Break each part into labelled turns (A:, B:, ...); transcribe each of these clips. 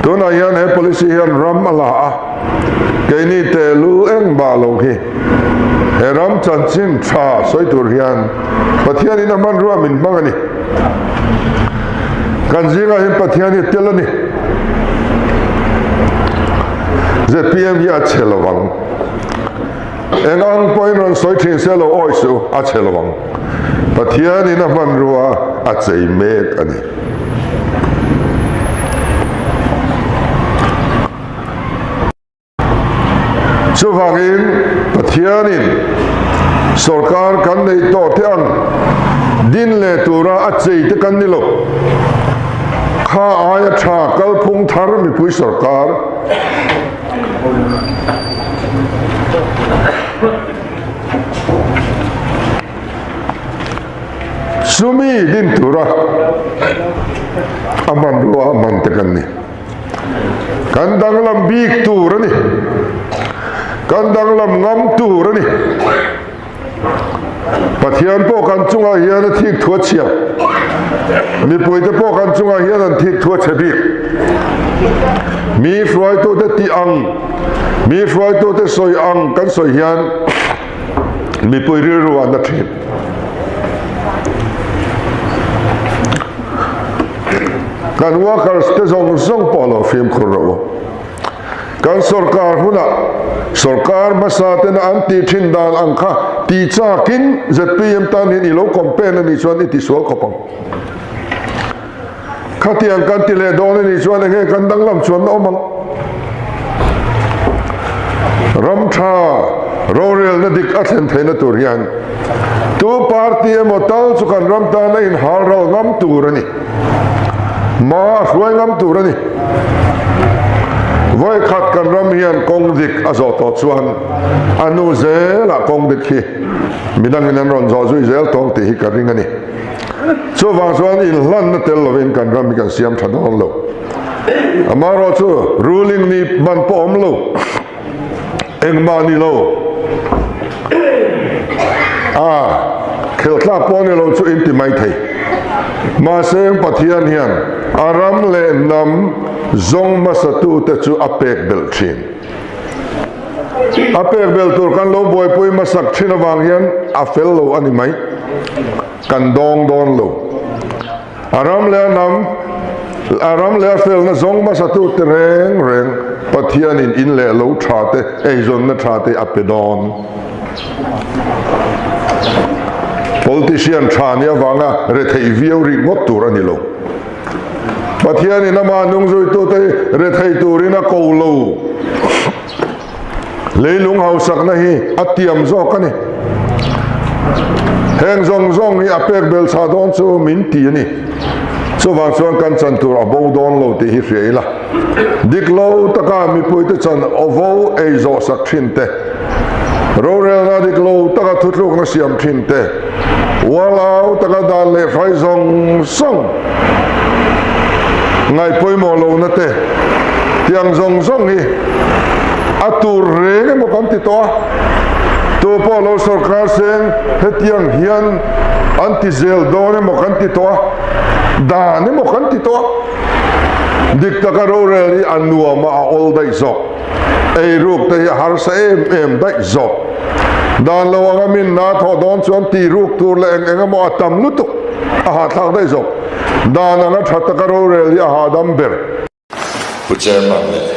A: Tunah hian he policy hian ram a la a, keini tehlu engmah lo hi he ram chanchin tha sawi tur hian Pathianin a hmanrua min hmang a ni. Kan zingah hian Pathian hi a tel a ni. Zpm hi a chhe lovang. Eng ang pawhin rawn sawi thin se lo awi suh u, a chhe lovang. Pathianin a hmanrua a chei mek a ni. Chuvangin Pathianin sorkar kan neih tawh te ang din leh tura a chei te kan ni lo. Kha aia tha kalphung thar mipui sorkar. Chumi din tura a hmanrua a hman te kan ni. Kan danglam bik tur a ni. Kan danglam ngam tur a ni. Pathian pawh kan chungah hian a thik thu a chhia. Mipuite pawh kan chungah hian an thik thu a chhe bik. Mi hruaitute tih ang, mi hruaitute sawi ang kan sawi hian mipui rilru a na thin. Kan workers te zawng zawng pawh lo fimkhur rawh u. Kan sorkar hunah sorkar hmasa tena an tih thin dan ang kha tih chakin zpm tan hian i lo campaign a nih chuan i tisual khawp ang. Khatiang kan ti leh dawn a nih chuan enge kan danglam chuan na awm ang. Ram tha rorelna dik a thlen theihna tur hian tu party emaw tal chu kan ram tan a inhal ral ngam tur a ni. Ma a hruai ngam tur a ni. Vawikhat kan ram hian kawng dik a zawh tawh chuan a nu zelah kawng dik hi midangin an rawn zawh zui zel tawng tih hi ka ring a ni. Chuvang chuan inhlanna tel lovin kan ram hi kan siam tha dawn lo. Amaherawh chu ruling ni man pawh awm lo, engmah ni lo, a khelthlak pawh ni lo chu inti mai thei. Mahse Pathian hian a ram leh hnam zawng hmasatute chu a pek belh thin. A pek belh tur kan lo buaipui hmasak thin avang hian a fel lo a ni mai. Kan dawng dawn lo. A ram leh a hnam, a ram leh a felna zawng hmasatute reng reng Pathianin in leh lo tha te, eizawnna tha te a pe dawn. Politician tha nih avanga retheih viau rih ngawt tur a ni lo. Pathianin amah nungzuitute hi rethei turin a ko lo. Leilung hausakna hi a tiam zawk a ni. Heng zawng zawng hi a pek bel chhah dawn chu min ti a ni. Chuvang chuan kan chan tur a bo dawn lo tih hi hria ila. Dik lo taka mipuite chan awvo ei zawh sak thin te, rorelna dik lo taka thutlukna siam thin te, ualau taka dan leh hrai zawng zawng ngaihpawimawh lohna te tiang zawng zawng hi a tur reng emaw kan ti tawh a, tu pawh lo sorkar seng hetiang hian an ti zel dawn emaw kan ti tawh a, dan emaw kan ti tawh a, dik taka rorel hi a nuam a, a awl daih zawk. Eiruk te hi a harsa em em daih zawk. Dan lo anga min na thawh dawn chuan tiruk tur leh eng eng emaw a tam lutuk a hahthlak daih zawk. Dan anga tha taka rorel hi a hahdam ber.
B: Pu Chairman leh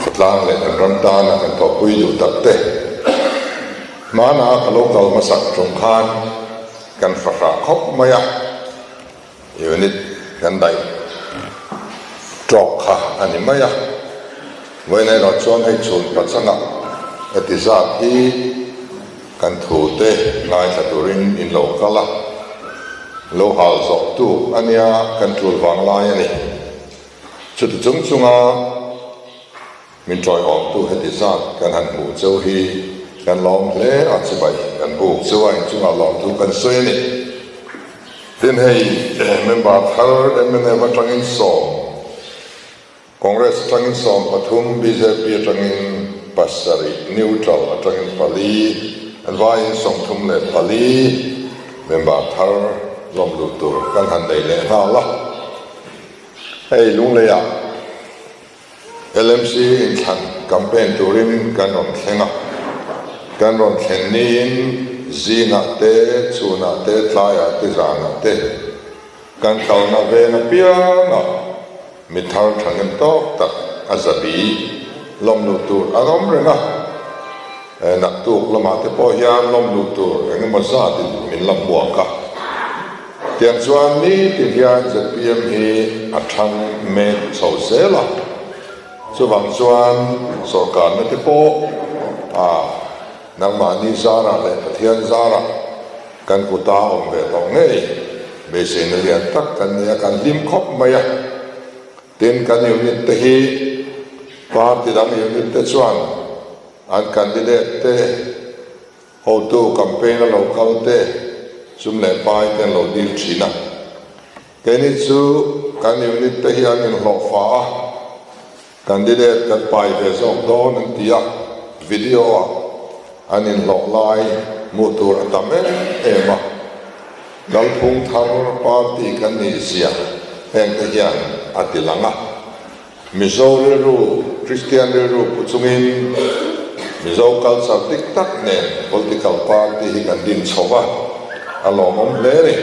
B: khawtlang leh kan ram tana kan thawhpui duh tak te, hmana ka lo kal hmasak tum khan kan fahrah khawp mai a. Unit kan daih tawk kha a ni mai a, vawiin erawh chuan hei chhun pachangah heti zat hi kan thute ngaithla turin in lo kal a, lo hal zawh tuk a nia kan tul vang lai a ni. Chuti chung chunga min tawiawmtu heti zat kan han hmuh cheu hi kan lawm hle a, chibai kan buk cheu a, inchungah lawmthu kan sawi a ni. Tin hei member thar mnf atangin sawm, Congress atangin 13, bjp atangin pasarih, neutral atangin pali, an vaiin 34 member thar lawm luh tur kan han nei leh nghal a. Hei Lungleiah. LMC inthlan campaign turin kan rawn thleng a, kan rawn thlen niin zingah te, chhunah te, tlaiah te, zanah te kan kalna veng apiangah mi thar thahnem tawk tak a zabi lawm luh tur an awm reng a, naktuk lamah te pawh hian lawm luh tur engemaw zatin min la hmuak a. Tiang chuan nitin hian zpm hi a thang mek chho zel a, chuvang chuan sawrkarna te pawh a nangmahni zarah leh Pathian zarah kan kuta awm ve tawh ngei beiseina lian tak kan nei a, kan hlim khawp mai a. Tin, kan unit te hi party dang unit te chuan an candidate te, Hotu campaign a lo kal te, sum leh pai te an lo dil thin a. Keini chu kan unit te hi an inhlawh fa a, candidate kan pai ve zawk dawn an ti a, video ah an inhlawh lai hmuh tur a tam em em a. Kalphung thar party kan nih zia heng te hian a ti lang a. Mizo rilru, Kristian rilru pu chungin Mizo culture dik tak nen political party hi kan din chho va, a lawmawm hle a ni.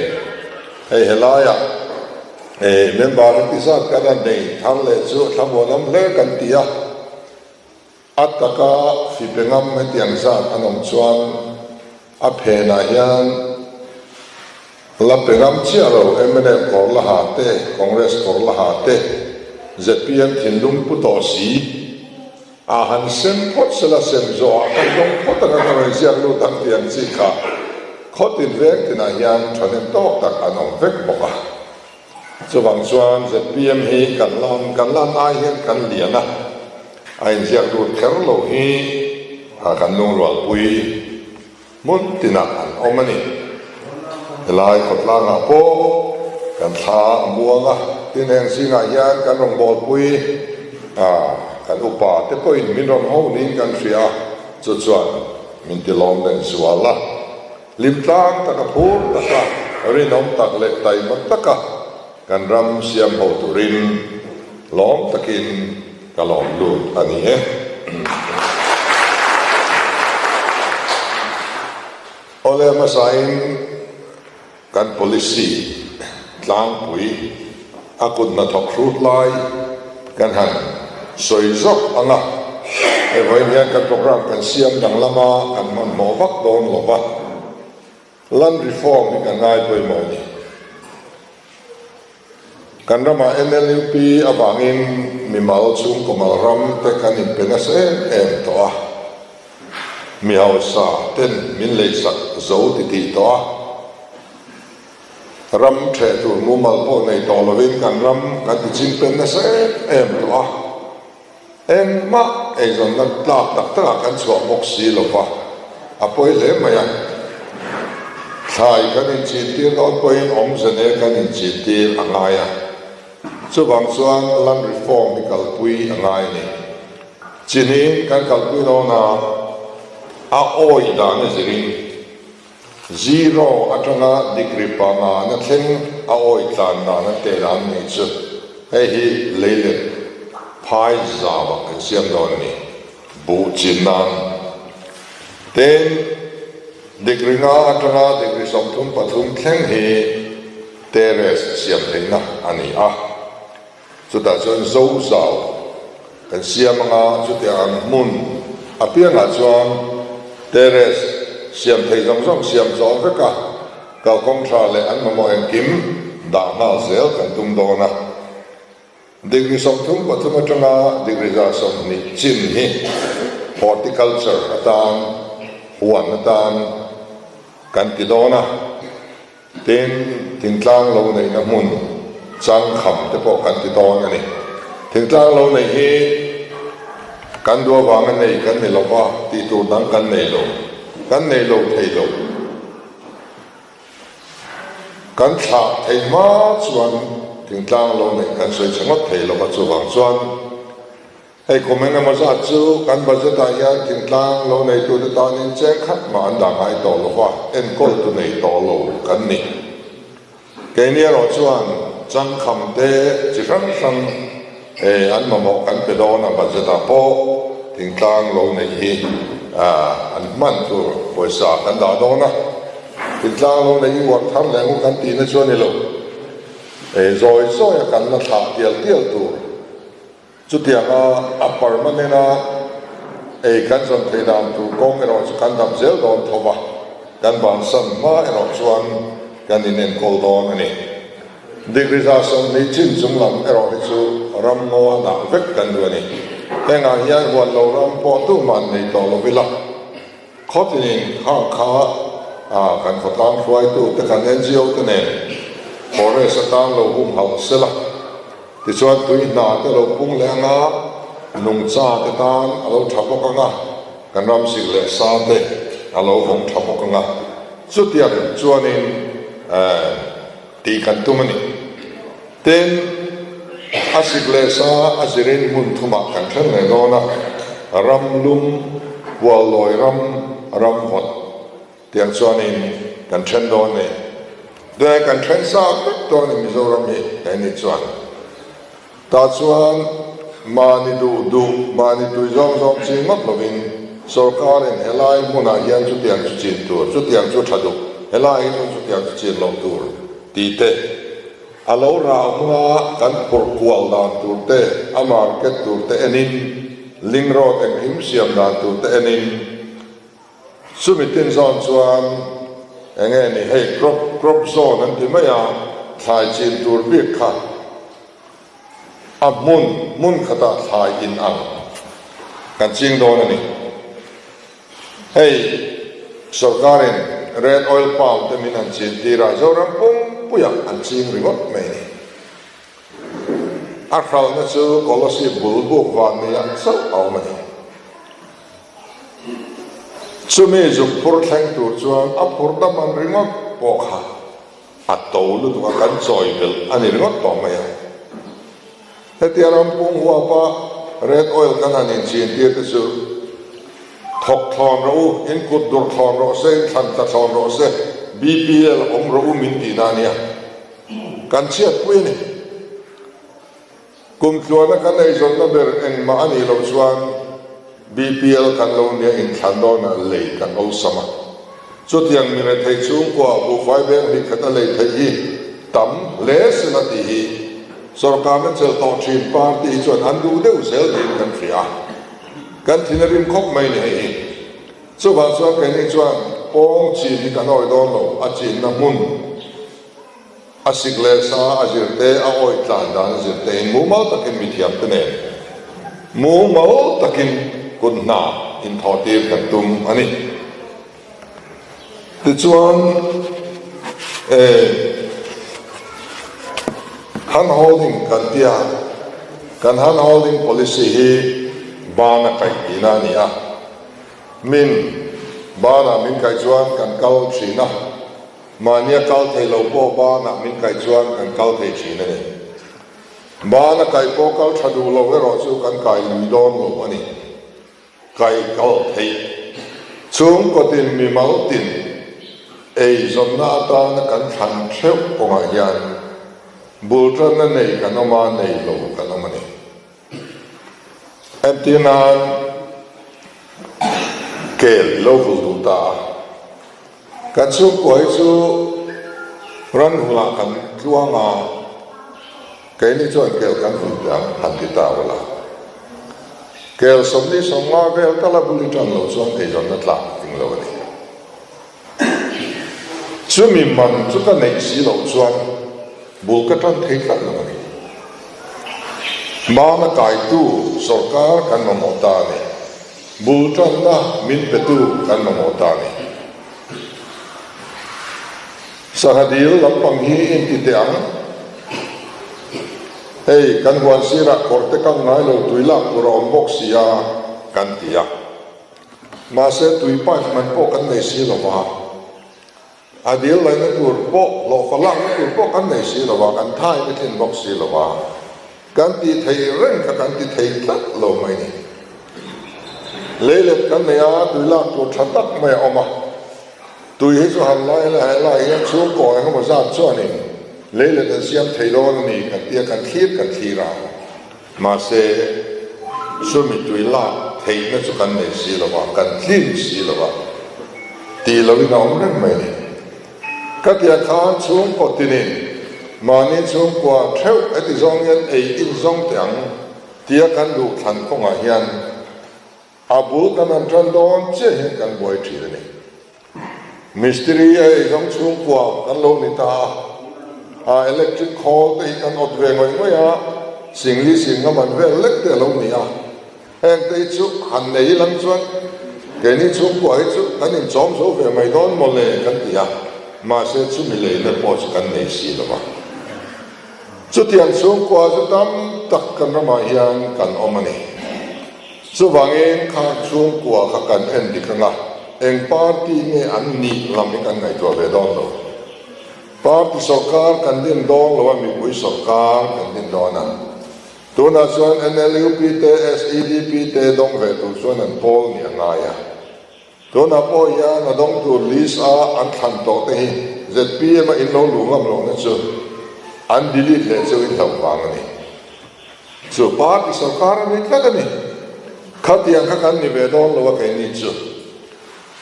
B: Hei helaiah member heti zat kan han nei thar leh chu thlamuanawm hle kan ti a, a taka fipe ngam hetiang zat an awm chuan a phenah hian La pe ngam chiah lo, mnf kawr la ha te, Congress kawr la ha te, zpm thinlung pu tawh si a han sem phawt sela sem zawhah kan dawng phawt anga ka rawn ziak lut ang tih ang chi kha khawtin veng tinah hian thahnem tawk tak an awm vek bawk a. Chuvang chuan zpm hi kan lan kan lan ai hian kan lian a, a inziak lut kher lo hi kan lungrualpui. Hmun tinah an awm a ni. Helai khawtlangah pawh kan thla a muang a, tin heng zingah hian kan rawngbawlpui a, kan upa te pawhin min rawn ho niin kan hria a, chu chuan min ti lawm leh zual a. Hlimtlang taka phur taka, rinawm tak leh taima taka kan ram siam ho turin lawm takin Ka lawm lut a ni e. Awle hmasain kan policy tlangpui a kut hnathawk hrut lai kan han sawi zawk ang a, hei vawiin hian kan programme kan siam danglam a, kan hmanhmawh vak dawn lo va. Land reform hi kan ngai pawimawh a ni. Kan ramah NLUP avangin mimal chhungkaw mal ram te kan inpe nasa em em tawh a. Mi hausa ten min leisak zo titih tawh a. Ram ṭheh tur mumal pawh nei tawh lovin kan ram kan tichingpen nasa em em tawh a. Engmah eizawnna tlak tak takah kan chhuah bawk si lo va, a pawi hle mai a. Thlai kan inchîntir dawn pawhin awmze nen kan inchîntir a ngai a. Chuvang chuan land reform hi kalpui a ngai a ni. Chinin kan kalpui dawn a, a awi dan a zirin zero atanga degree panga na thleng a awi tlan dan an teh dan nih chu hei hi leilet phai zau ah kan siam dawn a ni. Buh chin nan tin degree nga atanga degree 33 thleng hi terrace siam theihna a ni a. Chutah chuan zo zau kan siam anga chutiang ang hmun apiangah chuan terrace siam thei zawng zawng siam zawh vek a, kalkawng tha leh an mamawh engkim dah nghal zel kan tum dawn a. Degree 33 atanga degree 120 chin hi horticulture atan, huan atan kan ti dawn a. Tin, thingtlang lo neihna hmun changkham te pawh kan ti dawn a ni. Thingtlang lo neih hi kan duh avanga nei kan ni lo va, tih tur dang kan nei lo, kan nei lo thei lo. Kan thlah thei hma chuan thingtlang lo neih kan sawi chhe ngawt thei lo va, chuvang chuan, Hei kum engemaw zat chu kan budget ah hian thingtlang lo neitute tanin cheng khat mah an dah ngai tawh lo va, enkawltu nei tawh lo kan ni. Keini erawh chuan changkham te chi hrang hrang. An mamawh kan pe dawn a, budget ah pawh thingtlang lo neih hi an hman tur pawisa kan dah dawn a, thingtlang lo neih hi uar thar leh ang u kan tihna chu a ni lo. Zawi zawi a kan la thlah tial tial tur chutianga a permanent a ei kan zawn theih dan tur kawng erawh chu kan dam zel dawn tho va, kan bansan hma erawh chuan kan inenkawl dawn a ni. Degree 20 chin chung lam erawh hi chu ram ngaw a dah vek kan duh a ni. Hengah hian huan lo ram pawh tuman nei tawh lo ila, khawtinin khang kha kan khawtlang hruaitu te kan ngo te nen forest atan lo humhalh sela, tichuan tui hna te lo pung leh anga nungcha te tan a lo tha bawk anga, kan ram sik leh sa te a lo vawng tha bawk anga, chutiang chuanin Tih kan tum a ni. Tin, a sik leh sa a zirin hmun thumah kan then leh dawn a, ram lum, huallawi ram, ram vawt tiang chuanin kan then dawn a ni. Tunah kan then sa vek dawn a ni Mizoram hi keini chuan. Tah chuan mahni duh duh, mahni tui zawng zawng chi ngawt lovin sorkarin helai hmunah hian chutiang chu chin tur, chutiang chu tha duh, helai hi chuan chutiang chu chin loh tur tih te, a lo rah huna kan phurh kual dan tur te, a market tur te enin, link road engkim siam dan tur te enin, chumi tin zawn chuan enge ni hei crop crop zone an ti mai a, thlai chin tur bik kha. A hmun hmun khatah thlai in ang kan ching dawn a ni. Hei sorkarin red oil palm te min han chin tir a, Zoram pumpuiah an ching ringawt mai a ni. A hralhna chu Kolasib bul buk van neiah chauh a awm a ni. Chumi zuk phur thleng tur chuan a phur dam an ringawt pawh kha. A to lutuk a, kan chawi belh a ni ringawt tawh mai a. Hetia ram pung huapa red oil kan han inchin tir te chu thawk thlawn rawh u, in kut dur thlawn rawh se, in thlan tla thlawn rawh se, BPL awm rawh u min tihna a nia. Kan chhiatpui a ni. Kum tluana kan eizawnna ber engmah a nih loh chuan BPL kan lo nia inthlan dawnah lei kan awlsam a. Chutiang mi rethei chhungkua buhfai beng hnih khat a lei theih hi tam hle sela tih hi sorkarna chelh tawh thin party hi chuan an duh deuh zel niin kan hria a. Kan thin a rim khawp mai ni hei hi. Chuvang chuan keini chuan pawng chin hi kan awi dawn lo, a chinna hmun. A sik leh sa a zir te, a awih tlan dan a zir te in mumal takin mithiam te nen mumal takin kut hna inthawh tir kan tum a ni. Tichuan hand holding kan tia, kan hand holding policy hi ban a kaih tihna a ni a, min banah min kaih chuan kan kal thin a. Mahnia kal thei lo pawh banah min kaih chuan kan kal thei thin a ni. Bana kaih pawh kal tha duh lo erawh chu kan kai lui dawn lo a ni. Kaih kal theih chhungkaw tin mimal tin eizawnna atana kan thlan theuh kawngah hian bul tanna nei kan awm a, nei lo kan awm a ni. Entir nan kel i lo vul duh ta a. Kan chhungkua hi chu ran hulah kan tluang a, keini chuan kel kan vul teh ang han ti ta ula. Kel 45 vel tal a bul i tan loh chuan eizawnna tlak ding lo a ni. Chumi man chu ka neih si loh chuan bul ka tan thei tlat lo a ni. Hmana kaitu sorkar kan mamawh ta a ni. Bul tanna min petu kan mamawh ta a ni. Sangha dil lampang hi inti teh ang. Hei kan huan sirah kawr te kang ngai lo tui lak tur a awm bawk si a kan ti a. Mahse tui pipe man pawh kan nei si lo va, a dil laihna tur pawh, hlawhfa lakna tur pawh kan nei si lo va, kan thain a tlin bawk si lo va, kan tih theih reng kha kan ti thei tlat lo mai ni. Leilet kan nei a, tui lak tur tha tak mai a awm a, tui hi chu han lai la helai hian chhungkaw engemaw zat chuanin leilet an siam thei dawn a ni kan tia kan thlir kan thlir a. Mahse, chumi tui lak theihna chu kan nei si lo va, kan tlim si lo va, tih loin a awm reng mai a ni. Ka tia khan chhungkaw tinin mahni chhungkua theuh heti zawng hian ei in zawng teh ang tia kan duh thlan kawngah hian a bul kan han tan dawn chiah hian kan buai thin a ni. Mistiri a ei zawng chhungkua kan lo ni ta a, a electric khawl te hi kan awt ve ngawih ngawih a, singli sing a man vel lek te a lo ni a. Heng te hi chu han nei lam chuan keini chhungkua hi chu kan inchawm zo ve mai dawn mawle kan ti a, mahse chumi leina pawh chu kan nei si lo va. Chutiang chhungkua chu tam tak kan ramah hian kan awm a ni. Chuvangin kha chhungkua kha kan en dik anga eng party nge an nih lam hi kan ngaihtuah ve dawn lo. Party sawrkar kan din dawn lo a, mipui sawrkar kan din dawn a. Tunah chuan NLUP te SEDP te dawng ve tur chuan an pawl nih a ngai a. Tunah pawh hian a dawng tur list a an thlan tawh te hi zpm a in lo luh ngam lohna chu an delete leh chu in hlauh vang a ni. Chu party sawrkar a ni tlat a ni. Khatiang kha kan ni ve dawn lo a keini chu.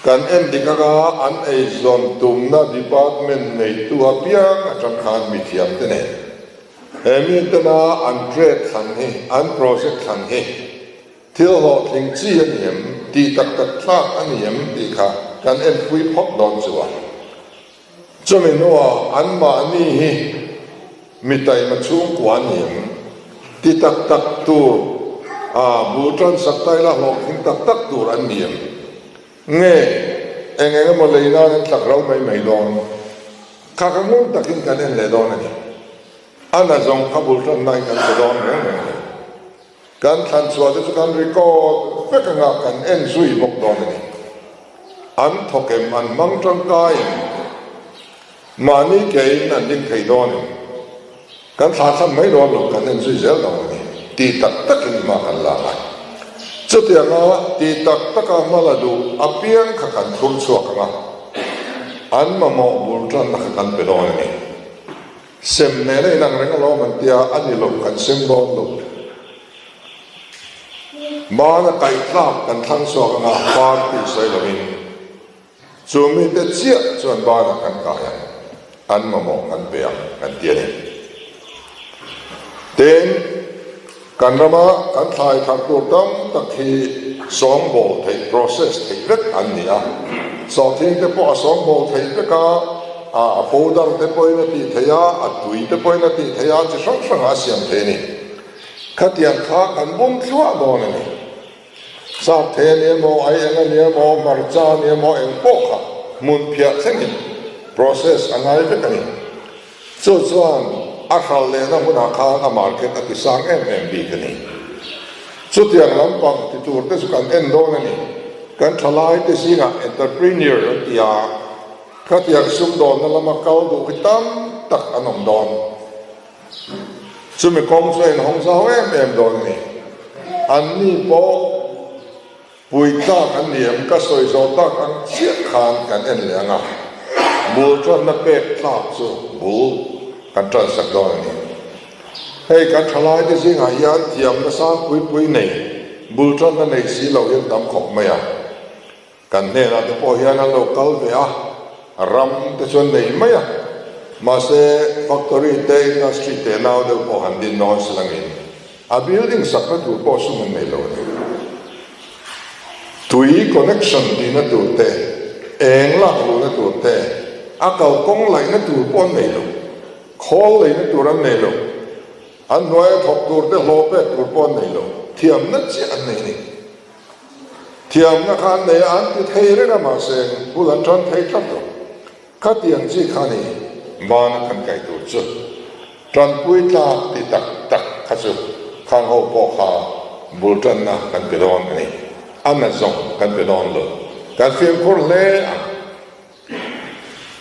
B: Kan en dik anga an eizawn tumna department neitu apiang atang khan mithiam te nen He mitena an trade thlan hi, an project thlan hi thil hlawhtling chi a ni em, tih tak tak thlak a ni em tih kha kan enpui phawt dawn chu a. Chumi hnuah anmahni hi mi taima chhungkua a ni em, ti tak tak tur a bul tan sak ta ila hlawhtling tak tak tur an ni em, nge eng eng emaw lei nan an tlak ro mai mai dawn. Kha ka ngun takin kan en leh dawn a ni. A na zawng kha bul tan nain kan che dawn reng reng a ni. Kan thlan chhuah te chu kan record vek anga kan en zui bawk dawn a ni. An thawk em, an hmang tangkai em, mahni kein an ding thei dawn em, kan thlah thlan mai dawn lo, kan en zui zel dawn a ni. Tih tak takin hma kan la ngai. Chutianga tih tak taka hma la duh apiang kha kan thlur chhuak ang a. An mamawh bul tanna kha kan pe dawn a ni. Sem nena inang reng alawm an tia, a ni lo, kan sem dawn lo. Hmana kaihtlak kan thlang chhuak anga party sawi lovin chu mite chiah chuan banah kan kai ang, an mamawh kan pe ang kan ti a ni. Tin, Kan rama kan thlai thar tur tam tak hi sawngbawl theih, process theih vek an ni a. Sawhthing te pawh a sawngbawl theih vek a, a powder te pawhin a tih theih a, a tui te pawhin a tih theih a, chi hrang hrangah a siam theih a ni. Khatiang kha kan bum thluah dawn a ni. Sap thei a ni emaw, ai eng a ni emaw, hmarcha a ni emaw, eng pawh kha hmun phiah thlengin process a ngai vek a ni. Chu chuan a hral lehna hunah khan a market a ti sang em em bik a ni. Chutiang lampang ti tur te chu kan en dawn a ni. Kan thalai te zingah entrepreneur an ti a, khatiang sumdawnna lama kal duh hi tam tak an awm dawn. Chumi kawng chu a inhawng zau em em dawn a ni. Anni pawh Pui tlak an ni em? Ka sawi zawh tak ang chiah khan kan en leh ang a, bul tanna pek tlak chu bul kan tan sak dawn a ni. Hei kan thalai te zingah hian thiamna sang pui pui nei, bul tanna nei si lo hian tam khawp mai a. Kan hnenah te pawh hian an lo kal ve a, ram te chu an nei mai a, mahse factory te industry te nau deuh pawh han din dawn si langin A building sakna tur pawh sum an nei lo a ni. Tui connection tihna tur te, eng lak luhna tur te, a kalkawng laihna tur pawh an nei lo. Khawl leina tur an nei lo. An hnuaia thawk tur te hlawh pek tur pawh an nei lo. Thiamna chiah an nei a ni. Thiamna kha an nei a, an ti thei reng a mahse bul an tan thei tlat lo. Khatiang chi kha ni bana kan kai tur chu tanpui tlak ti tak tak kha chu khang ho pawh kha bul tanna kan pe dawn a ni. A na zawng kan pe dawn lo. Kan fimkhur hle ang.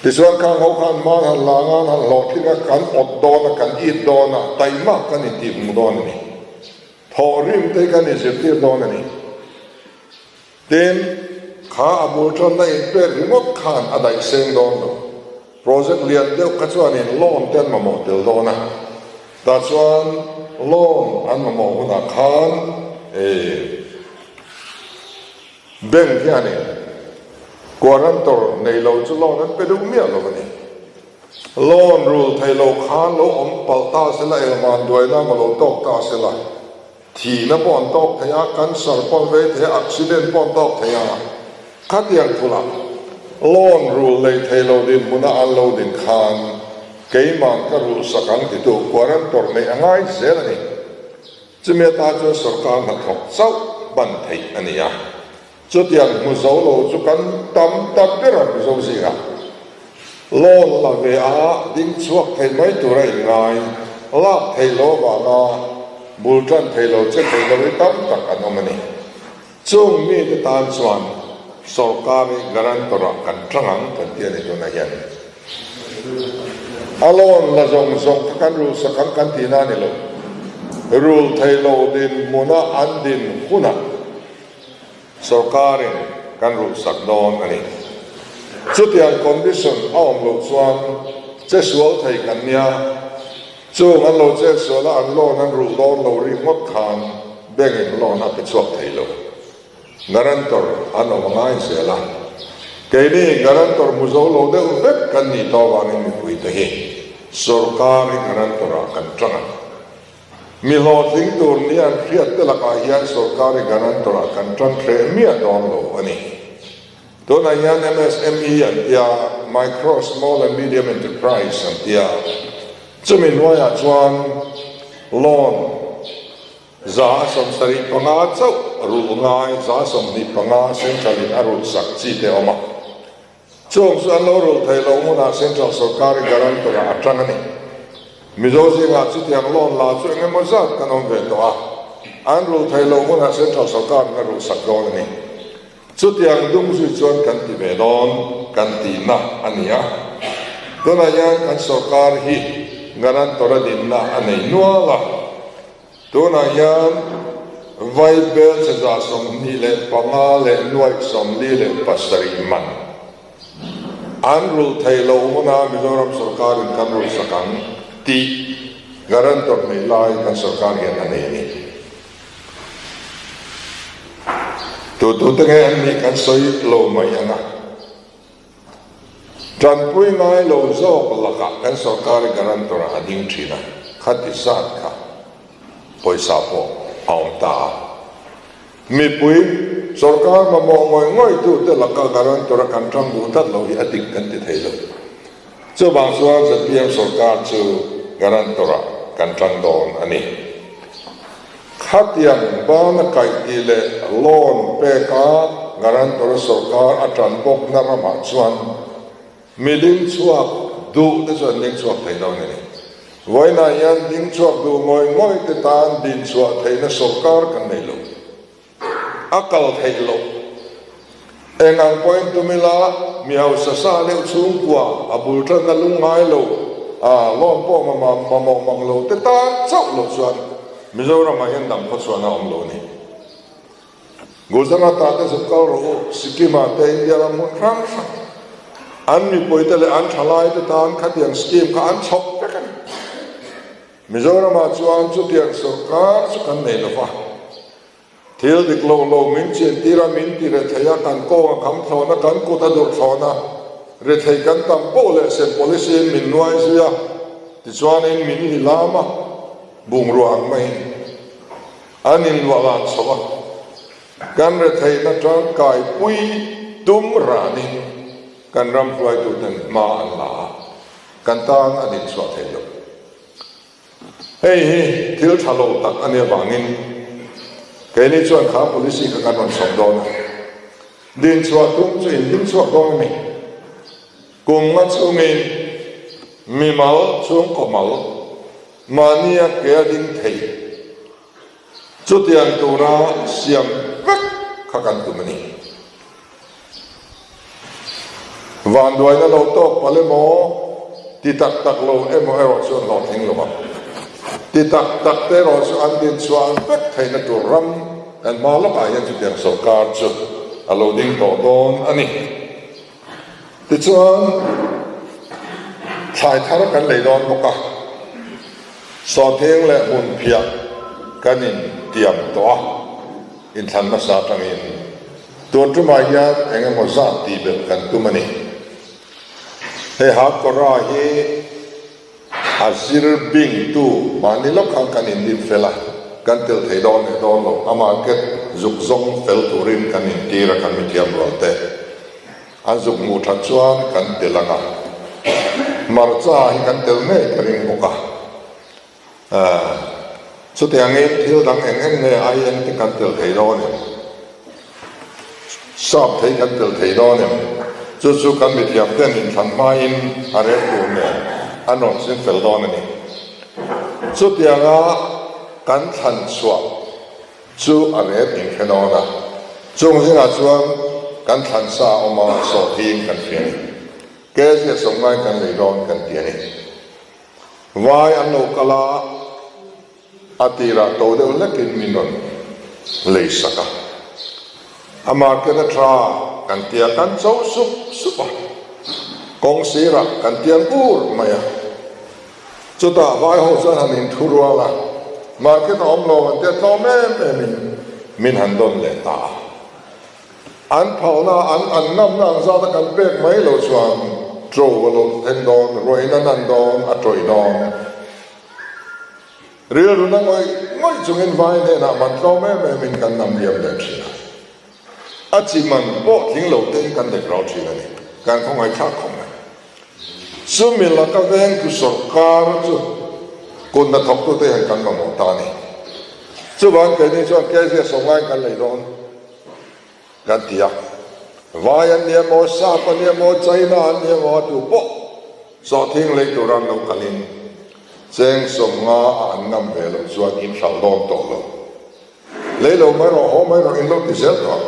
B: Tichuan khang ho khan hman han la ngan han hlawhtling a, kan awt dawn a, kan it dawn a, taihmak kan intih hmuh dawn a ni. Thawhrim te hi kan inzirtir dawn a ni. Tin, kha a bul tanna inpek ringawt khan a daih seng dawn lo. Project lian deuh kha chuanin loan te an mamawh tel dawn a. Tah chuan. Loan an mamawh hunah khan bank hianin guarantor nei lo chu loan an pe duh miah lo a ni. Loan rul thei lo khan lo awm palh ta sela, engvan duaina maw lo tawk ta sela, thihna pawh an tawk thei a, cancer pawh an vei thei a, accident pawh an tawk thei a, khatiang thulah loan rul nei thei lo dinhmuna an lo din khan Keiman ka rulhsak ang titu guarantor neih a ngai zel a ni. Chumi atan chuan sorkar hnathawk chauh ban theih a ni a. Chutiang hmu zo lo chu kan tam ta ber a Mizo zingah. Loan la ve a ding chhuak thei mai tur a inngai, lak theih lo avanga bul tan thei lo che thei lo hi tam tak an awm a ni. Chung mite tan chuan sorkar hi guarantor ah kan tang ang kan ti a ni tunah hian. A loan la zawng zawng kha kan rulsak ang kan tihna a ni lo. Rul thei lo dinhmuna an din hunah sorkarin kan rulsak dawn a ni. Chutiang condition a awm loh chuan che sual thei kan nia. Chung an lo chet sual a, an loan an rulh dawn lo ri ngawt khan bank in loan a pe chhuak thei lo. Guarantor an awm a ngai zel a. Keini guarantor hmu zo lo deuh vek kan nih tawh avangin mipui te hi sorkar hi guarantor ah kan tang a. Mi hlawhtling tur ni an hriat te lakah hian sorkar hi guarantor ah kan tang hreh miah dawn lo a ni. Tunah hian MSME an tia, Micro, Small and Medium Enterprise an tia. Chumi hnuaiah chuan loan 75 chauh rulh ngai, 25 Central in a rulh sak chi te a awm a. Chung chu an lo rulh theih loh hmunah Central sorkar i guarantor ah a tang a ni. Mizo zingah chutiang loan la chu eng emaw zat kan awm ve tawh a, an rulh theih loh hmunah Central sorkar in a rulh sak dawn a ni. Chutiang dum zui chuan kan ti ve dawn kan tihna a ni a. Tunah hian kan sorkar hi guarantor a dinna a nei nual a. Tunah hian vai bel che 25 leh 47 man an rulh theih loh huna Mizoram sorkarin kan rulh sak ang tih guarantor nei lai kan sorkar hian a nei a ni. Tutute nge an nih kan sawi lo mai ang a, tanpui ngai lo zawk lakah kan sorkar guarantor ah a ding thin a, khati zat kha pawisa pawh a awm ta a. Mipui sorkar mamawh ngawih ngawih tute laka guarantor a kan tang duh tlat lo hi a dik kan ti thei lo. Chuvang chuan zpm sorkar chu guarantor ah kan tang dawn a ni. Khatiang bana kaih tih leh loan peka guarantor sorkar a tan bawkna ramah chuan mi ding chhuak duh te chu an ding chhuak thei dawn a ni. Vawiinah hian ding chhuak duh ngawih ngawih te tan din chhuah theihna sorkar kan nei lo. A kal theih loh. Eng ang pawhin tum ila, mi hausa sa deuh chhungkua a bul tanna lungngai lo, a loan pawh mamawh mang lo te tan chauh loh chuan Mizoramah hian dam khaw chhuahna a awm lo a ni. Gujarat-ah te zuk kal rawh u, Sikkim-ah te India ram hmun hrang hrang an mipuite leh an thalaite tan khatiang scheme kha an chhawp vek a ni. Mizoramah chuan chutiang sorkar chu kan nei lo va, thil dik lo lo min chintir a, min ti rethei a, kan kawng a kham thlawn a, kan kut a dur thlawn a, rethei kan tam poh leh sem policy in min nuai zui a, tichuanin min lilam a, bungrua ang maiin an inluah lan chho a, kan retheihna tangkaipui tum ranin kan ram hruaituten hma an la a, kan tan a dinchhuah thei lo. Hei hi thil tha lo tak a nih avangin keini chuan kha policy kha kan rawn chhawm dawn a. Dinchhuah tum chu in ding chhuak dawn a ni. Kum nga chungin mimal chhungkaw mal mahnia ke a ding thei. Chutiang tura siam vek kha kan tum a ni. Vanduaina lo tawk palh emaw, ti tak tak lo emaw erawh chu an hlawhtling lo ang. Ti tak tak te erawh chu an dinchhuah vek theihna tur ram kan hma lawkah hian chutiang sorkar chu a lo ding tawh dawn a ni. Tichuan, thlai thar kan lei dawn bawk a. Sawhthing leh hmunphiah kan in tiam tawh a, inthlan hmasa atangin tun tumah hian eng emaw zat tih belh kan tum a ni. Hei Hakawra hi a zir bingtu mahni lawk khan kan indim fel a, kan tel thei dawn leh dawn lo, a market zuk zawng fel turin kan intir a kan mithiam rual te. An zuk hmuh that chuan kan tel ang a, hmarcha hi kan tel ngei ka ring bawk a. Chutiangin thil dang eng eng nge aieng te kan tel thei dawn em? Sap thei kan tel thei dawn em? Chu chu kan mithiam ten inthlan hmain a rel tur nen an rawn ching fel dawn a ni. Chutianga kan thlan chhuah Chu a rep inhre dawn a, chung zingah chuan kan thlan sa a awm a, sawhthing kan hria a ni. Kezia sawmngai kan lei dawn kan ti a ni. Vai an lo kal a, a tirah to deuh hlekin min rawn lei sak a. A market a tha kan tia kan cho sup sup a, kawng sirah kan tiang ur mai a. Chutah vai ho chuan han inthu rual a, market a awm lo an tia tlawm em em in min han dawn leh ta a. An phalna an an ngamna ang zat a kan pek mai lo chuan ṭo a lo thleng dawn, ruahin a nan dawn, a ṭawih dawn. Rilru na ngawih ngawih chungin vai hnenah man tlawm em em in kan nam liam leh ṭhin a. A chi man pawh tling lo tein kan dek rau ṭhin a ni. Kan khawngaihthlak khawp mai. Chumi laka vengtu sawrkar chu kut hnathawktute hian kan mamawh ta a ni. Chuvang keini chuan Kezia sawmlaiin kan lei dawn kan ti a. Vai an ni emaw, Sap an ni emaw, China an ni emaw a tu pawh sawhthing lei tura an lo kalin cheng 50 a an ngam ve loh chuan in hralh dawn tawh lo. Lei lo mai rawh, haw mai rawh in lo ti zel tawh ang.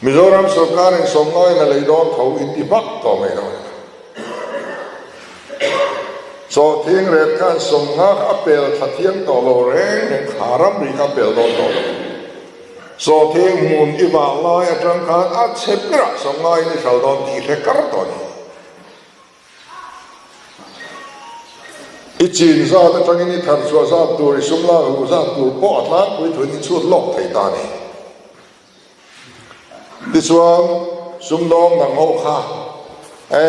B: Mizoram sawrkar in sawmngaiin a lei dawn tho in ti vak tawh mai lo. Sawhthing ret khan 50 kha a pel thla thiang tawh lo reng reng kha ramri kha a pel dawn tawh lo. Sawhthing hmun i vah lai atang khan a chhe berah sawmngaiin i hral dawn tih hre kar tawh a ni. I chin zat atangin i thar chhuah zat tur, i sum lak luh zat tur pawh a tlangpui thuin i chhut lawk thei ta a ni. Tichuan, sumdawng dang ho kha e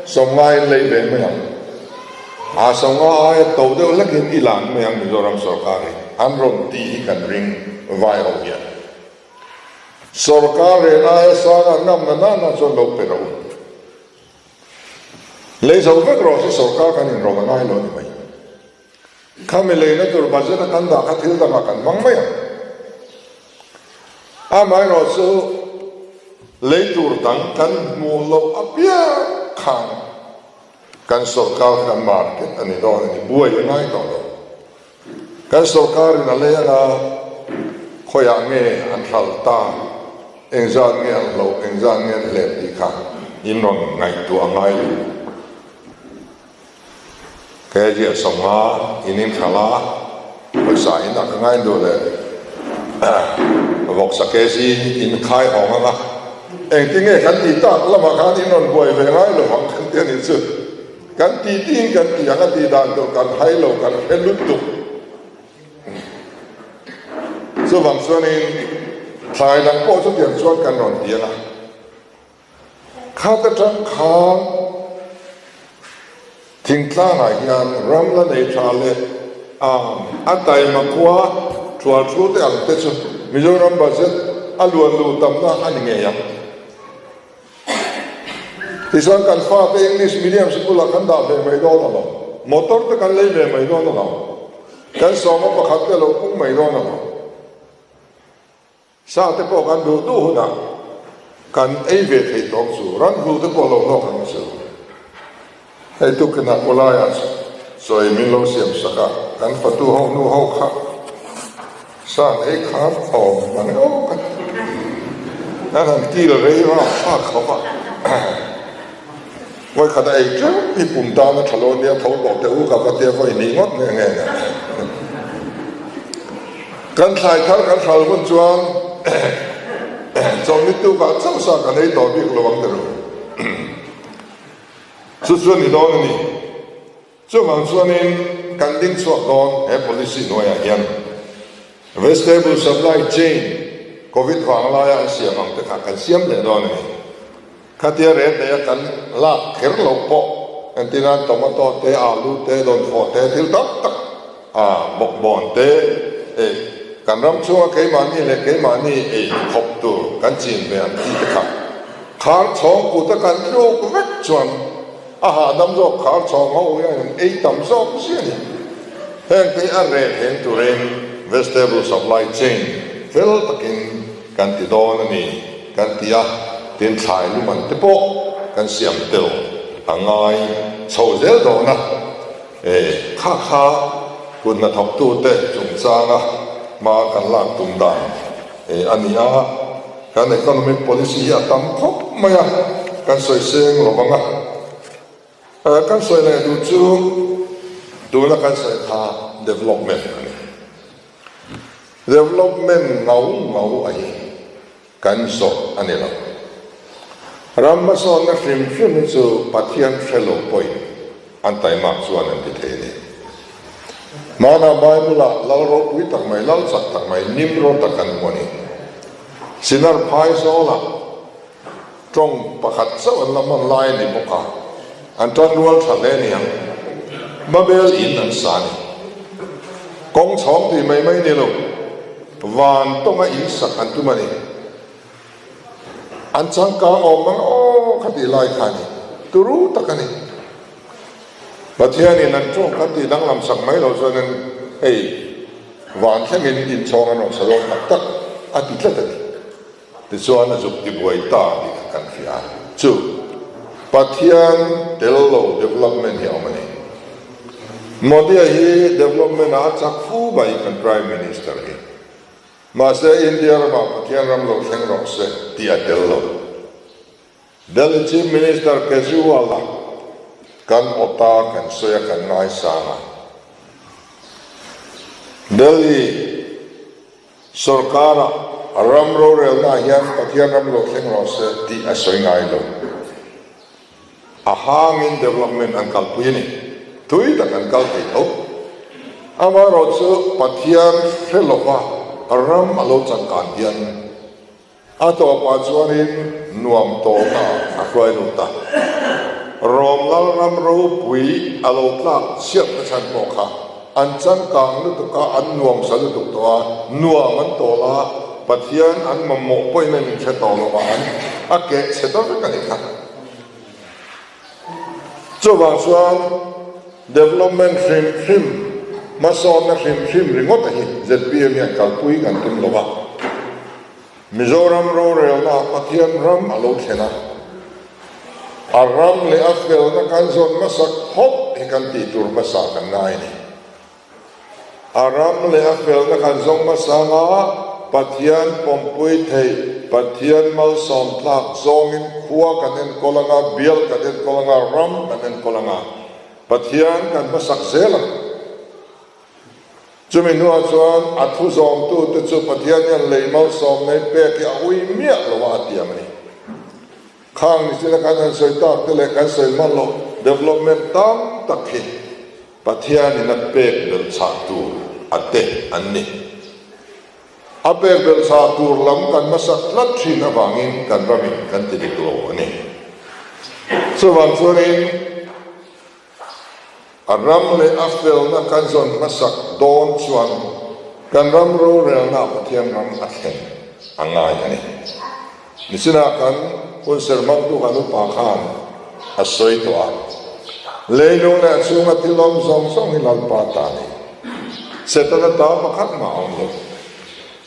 B: 50 in lei ve mai ang. A 50 aia to deuh hlekin i lan mai ang Mizoram sawrkar hi an rawn tih hi kan ring vai ho hian. Sawrkar rel aia sanga ngamna nana chuan lo pe rawh u. Lei zo vek rawh se sawrkar kan inrawlh a ngai lo a ni mai. Khami leina tur budget a kan dah kha thil dangah kan hmang mai ang. Amaherawh chu lei tur dang kan hmuh loh apiang khan kan sawrkar kha market a ni dawn a ni, buai a ngai tawh lo. Kan sawrkarin a lei anga khawiah nge an hralh ta, engzat nge an hloh, engzat nge an hlep tih kha in rawn ngaihtuah a ngai lo. Kei 50 in inhralh a, pawisa in a ka ngai duh leh vawksa kg in khai hawng anga engtin nge kan tih tak lamah khan in rawn buai ve ngai lo ang kan ti a nih chu. Kan ti tiin kan ti ang a tih dan tur kan hai lo, kan hre lutuk. Chuvang chuanin thlai dang pawh chutiang chuan kan rawn ti ang a. Khat atang khan thingtlangah hian ram la nei tha leh a taima khua thual thu te ang te chu Mizoram budget a luan luh tamna a ni ngei ang. Tichuan kan fate English medium sikul ah kan dah ve mai dawn alawm. Motor te kan lei ve mai dawn alawm. Kan sawma pakhat te lo pung mai dawn alawm. Sa te pawh kan duh duh hunah kan ei ve thei tawng chu. Ran hlu te pawh lo hlawk ang chu. Hei tukin ah pawlai ah sawi min lo siam sak a, kan fatu ho nu ho kha sa an ei kham awm ang aw ka ti. An han kil rei rap thlak khawp a, vawi khat a ei teuh hi pum tan a tha lo nia tho tawh teh u ka va tia vawi ni ngawt nge nge nen. Kan thlai thar kan hral hun chuan chawlhni tukah chauh sa kan ei tawh bik lo ang ta ru. Chu chu a ni dawn a ni. Chuvang chuanin. kan ding chhuak dawn he policy hnuaiah hian. Vegetable supply chain Covid vang laia an siam ang te kha kan siam leh dawn a ni. Khatia rel neia kan lak kher loh pawh entirnan tomato te, alu te, dawnfawh te, thil tam tak a bawkbawn te eh kan ram chhunga keimahni leh keimahni ei khawp tur kan chin ve ang tih te kha khar chhawng kuta kan tluk vek chuan a hahdam zawk khar chhawng ho hian an ei tam zawk zia a ni. Heng te hi a reh theng turin vegetable supply chain fel takin kan ti dawn a ni kan ti a, tin thlai luman te pawh kan siam tel a ngai chho zel dawn a, e kha kha kut hnathawktute chungchanga hma kan lak tum dan e a ni a, kan economic policy hi a tam khawp mai a, kan sawi seng lo vang a. Kan sawi leh duh chu tuna kan sawi kha development a ni. Development ngau ngau a hi kan zawh a ni lo. Ram hmasawnna hrim hrim hi chu Pathian hre lo pawhin an taimak chuan an ti thei a ni. Hmanah Bible-ah lal ropui tak mai, lal chak tak mai, Nimrod-a kan hmu a ni. Sinar phai zawlah Tawng pakhat chauh an la hman lai a ni bawk a, an tan rual tha hle niang. Babel in an sa a ni. Kawng chhawng tih mai mai ni lo, van tawnga in sak an tum a ni. An changkang awm ang aw kha tih lai kha a ni. Turu tak a ni. Pathianin an tawng kan tih danglam sak mai lo chuanin hei van thlengin inchhawng an rawn sa dawn tak tak a ti tlat a ni. Tichuan a zuk tibuai ta tih kha kan hria. Chu Pathian tel lo development hi a awm a ni. Modi-a hi development ah a chak fu mai kan Prime Minister hi. Mahse India ramah Pathian ram lo thleng rawh se tih a tel lo. Delhi Chief Minister Kejriwal-a kan awta kan sawi a kan ngaisang a. Delhi Sorkara ram rorelna ah hian Pathian ram lo thleng rawh se tih a sawi ngai lo. A hangin development an kalpui a ni. Tui tak an kal thei tho. Amaherawhchu Pathian hre lova ram a lo changkan hian a tawpah chuanin nuam tawlna ah a hruai lut a. Rom lal ram ropui a lo tlak chhiatna chhan pawh kha an changkang lutuk a, an nuamsa lutuk tawh a, nuam an tawl a, Pathian an mamawh pawhin an inhre tawh lo vang a keh chhe ta vek a ni kha. Chuvang chuan development hrim hrim, hmasawnna hrim hrim ringawt a hi zpm hian kalpui kan tum lo va. Mizoram rorelna Pathian ram a lo thlen a, a ram leh a felna kan zawn hmasak phawt hi kan tih tur hmasa kan ngai a ni. A ram leh a felna kan zawng hmasa anga Pathian pawmpui theih, Pathian malsawm tlak zawngin khua kan enkawl anga, bial kan enkawl anga, ram kan enkawl anga, Pathian kan hmasak zel ang. Chumi hnuah chuan a thu zawmtute chu Pathian hian lei malsawm nei pek hi a ui miah lo a, a tiam a ni. Khang nichina kan han sawi tak te leh kan sawi hman loh development tam tak hi Pathianin a pek belh chhah tur a te an ni. A pek belh chhah tur lam kan hmasak tlat thin avangin kan ramin kan ti dik lo a ni. Chuvang chuanin a ram leh a felna kan zawn hmasak dawn chuan kan ram rorelna Pathian ram a thlen a ngai a ni. Nichinah kan hun serhmangtu kan upa khan a sawi tawh a, Leilung leh a chhunga thil awm zawng zawng hi Lalpa ta a ni. Setana ta pakhat mah a awm lo.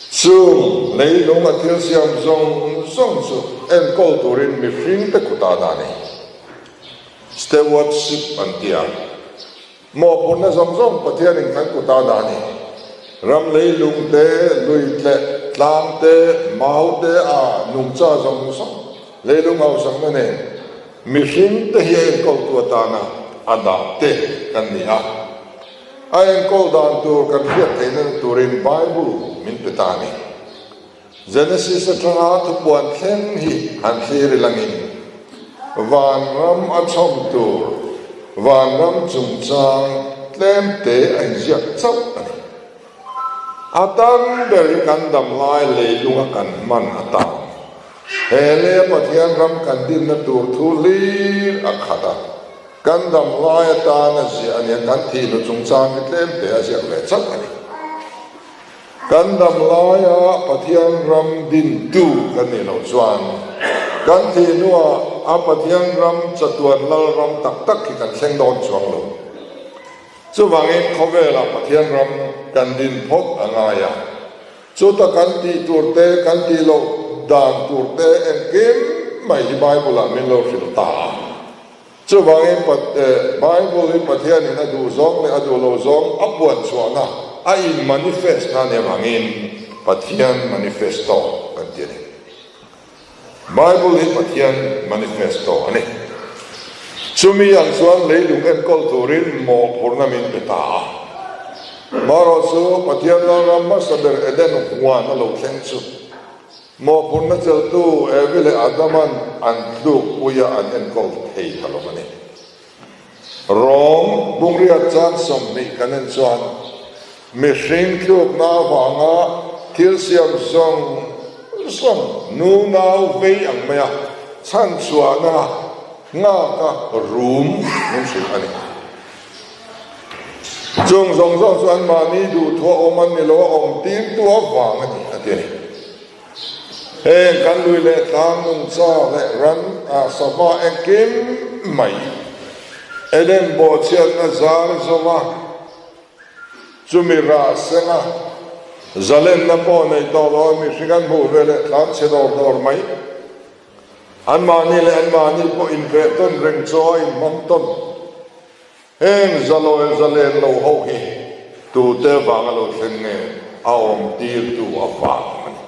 B: Chung leilung a thil siam zawng zawng chu enkawl turin mihringte kutah dah a ni. Stewardship an ti a. Mawhphurhna zawng zawng Pathianin kan kut a dah a ni. Ram leilung te, lui tleh, tlang te, mau te a nungcha zawng zawng leilung hausakna nen mihring te hi a enkawltu atana a dah te kan ni a. A enkawl dan tur kan hriat theihna turin Bible min pe ta a ni. Genesis atanga thupuan thleng hi han thlir i langin vanram a chhawm tur, vanram chungchang tlem te a inziak chauh a ni. A tam ber hi kan dam lai leilunga kan hman atan he lei a Pathian ram kan dinna tur thu hlir a khat a, kan dam lai atana ziah a nia, kan thihnu chungchang hi tlem te a ziak ve chauh a ni. Kan dam laia Pathian ram dintu kan nih loh chuan kan thih hnuah a Pathian ram chatuan lal ram tak tak hi kan thleng dawn chuang lo. Chuvangin khawvelah Pathian ram kan din phawt a ngai a, chuta kan tih tur te, kan tih loh dan tur te engkim mai hi Bible-ah min lo hrilh ta a. Chuvangin Bible hi Pathianin a duh zawng leh a duh lo zawng a puan chhuahna, a in manifest na nia vangin Pathian manifesto kan ti a ni. Bible hi Pathian manifesto a ni. Chumi ang chuan leilung enkawl turin mawhphurhna min pe ta a. Marawhchu Pathian Lalram hmasa ber Eden huan a lo thleng chu Mawhphurhna cheltu Evi leh Adaman an tlukpuia an enkawl thei ta lo a ni. Rom bungriat chang 20 kan en chuan mihring tlukna avanga thil siam zawng zawng nu nau vei ang maia chhanchhuahna nghaka rum min hrilh a ni. Chung zawng zawng chu anmahni duhthuah awm an ni lo a, awm tirtu avang a ni, a ti a ni. Heng kan lui leh tlang nungcha leh ran ah sava engkim mai Eden bawhchhiatna zar zova chumi rah senga zalenna pawh nei tawh lo a mihring an hmuh ve leh tlan chhe dawr dawr mai. Anmahni leh anmahni pawh inveh tawn reng chu a inhmang tawn. Heng zalawi zalen lo ho hi tute vanga lo thleng nge a awm tirtu avang a ni.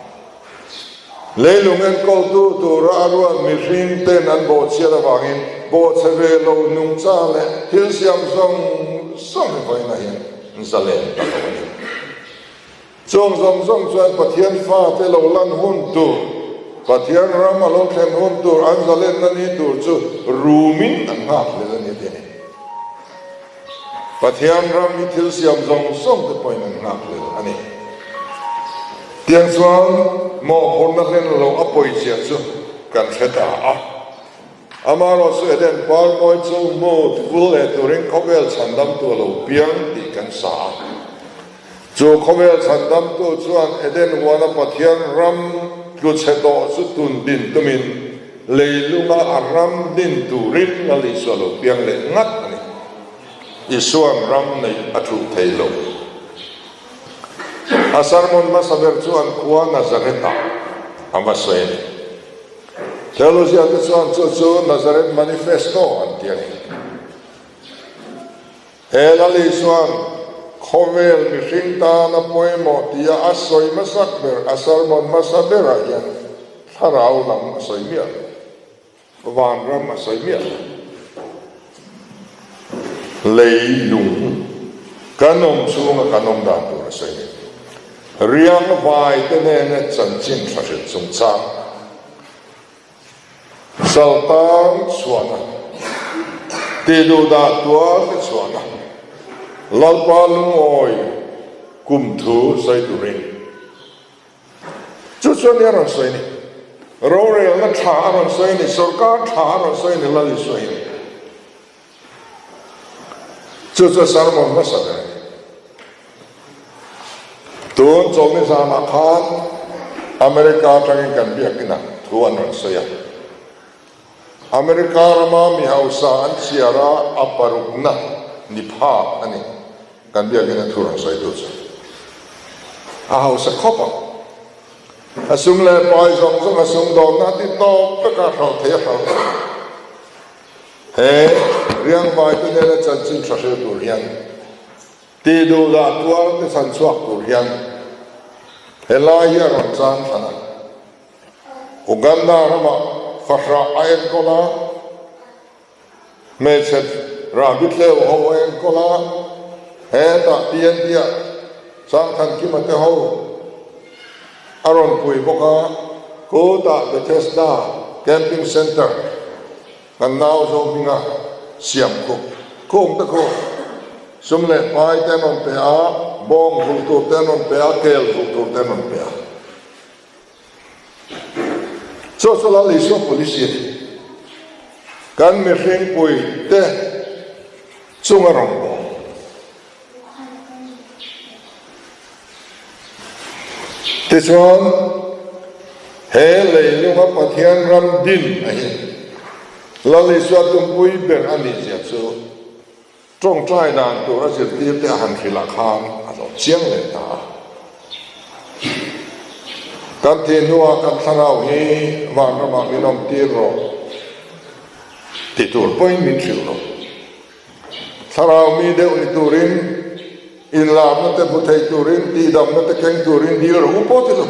B: Leilung enkawltu tura a ruat mihring ten an bawhchhiat avangin bawhchhe ve lo nungcha leh thil siam zawng zawng hi vawiinah hian zalen ta lo a ni. Chung zawng zawng chuan Pathian fate lo lan hun tur, Pathian ram a lo thlen hun tur, an zalenna ni tur chu rumin an nghak hlel a ni a ti a ni. Pathian ram hi thil siam zawng zawng te pawhin an nghak hlel a ni. Tiang chuan mawhphurhna hlen lo a pawichhia chu kan hre ta a. Amaherawhchu Eden par mawi chu hmu vul leh turin khawvel chhandamtu a lo piang tih kan sa a. Chu khawvel chhandamtu chuan Eden huana Pathian ram tlu chhe tawh chu tun din tumin leilunga a ram din turin Lal Isua lo piang leh ngat a ni. Isua'n ram neih a thuh thei lo. A sermon hmasa ber chu an khua Nazareth-ah a va sawi a ni. Theologian te chuan chu chu Nazareth Manifesto an ti a ni. He Lal Isua'n khawvel mihring tana pawimawh tia a sawi hmasak ber, a sermon hmasa berah hian thlarau lam a sawi miah lo, vanram a sawi miah lo. Lei lung kan awm chhunga kan awm dan tur a sawi a ni. Riang vai te nena chanchin tha hrilh chungchang. Saltang chhuahna, tihduhdah tuar te chhuahna, Lalpa lungawi kum thu sawi turin. Chu chuan nia rawn sawi ni. Rorelna tha a rawn sawi ni, sorkar tha a rawn sawi ni Lal Isua hian. Chu chu sermon hmasa ber a ni. Tun chawlhni zanah khan America atangin kan biakinah thu an rawn sawi a. America rama mi hausa an chhiar a, a parukna ni phak a ni. Kan biakina thu rawn sawitu chu a hausa khawp ang. A sum leh pai zawng zawng a sumdawnna a ti tawp vek a, hralh thei a hralh vek. He riangvai te nena chanchin tha hril tur hian tih duh dah tuar te chhan chhuak tur hian helai hi a rawn chang thlan a. Uganda ramah fahrah a enkawl a, hmeichhe rahbi tleu ho a enkawl a, hetah TNT ah Sangthankima te ho a rawn pui bawk a, Kutah Bethesda Camping Centre kan nau zo hminga siam khup khum te khu.
A: Sum leh pai te an rawn pe a, bawng vulh tur te an rawn pe a, kel vulh tur te an rawn pe a. Chu chu Lal Isua policy a ni. Kan mihring pui te chunga rawn bawl. Tichuan, he leilunga Pathian ram din a hi Lal Isua tumpui ber a nih zia chu Tawngtai dan tur a zirtirte a han hrilh ah khan a lo chiang leh ta a. Kan thih hnuah kan thlarau hi vanramah min awm tir rawh ti tur pawhin min hrilh lo. Thlarau mi deuh ni turin, inlarna te hmu thei turin, tihdamna te keng turin dil rawh u pawh ti lo.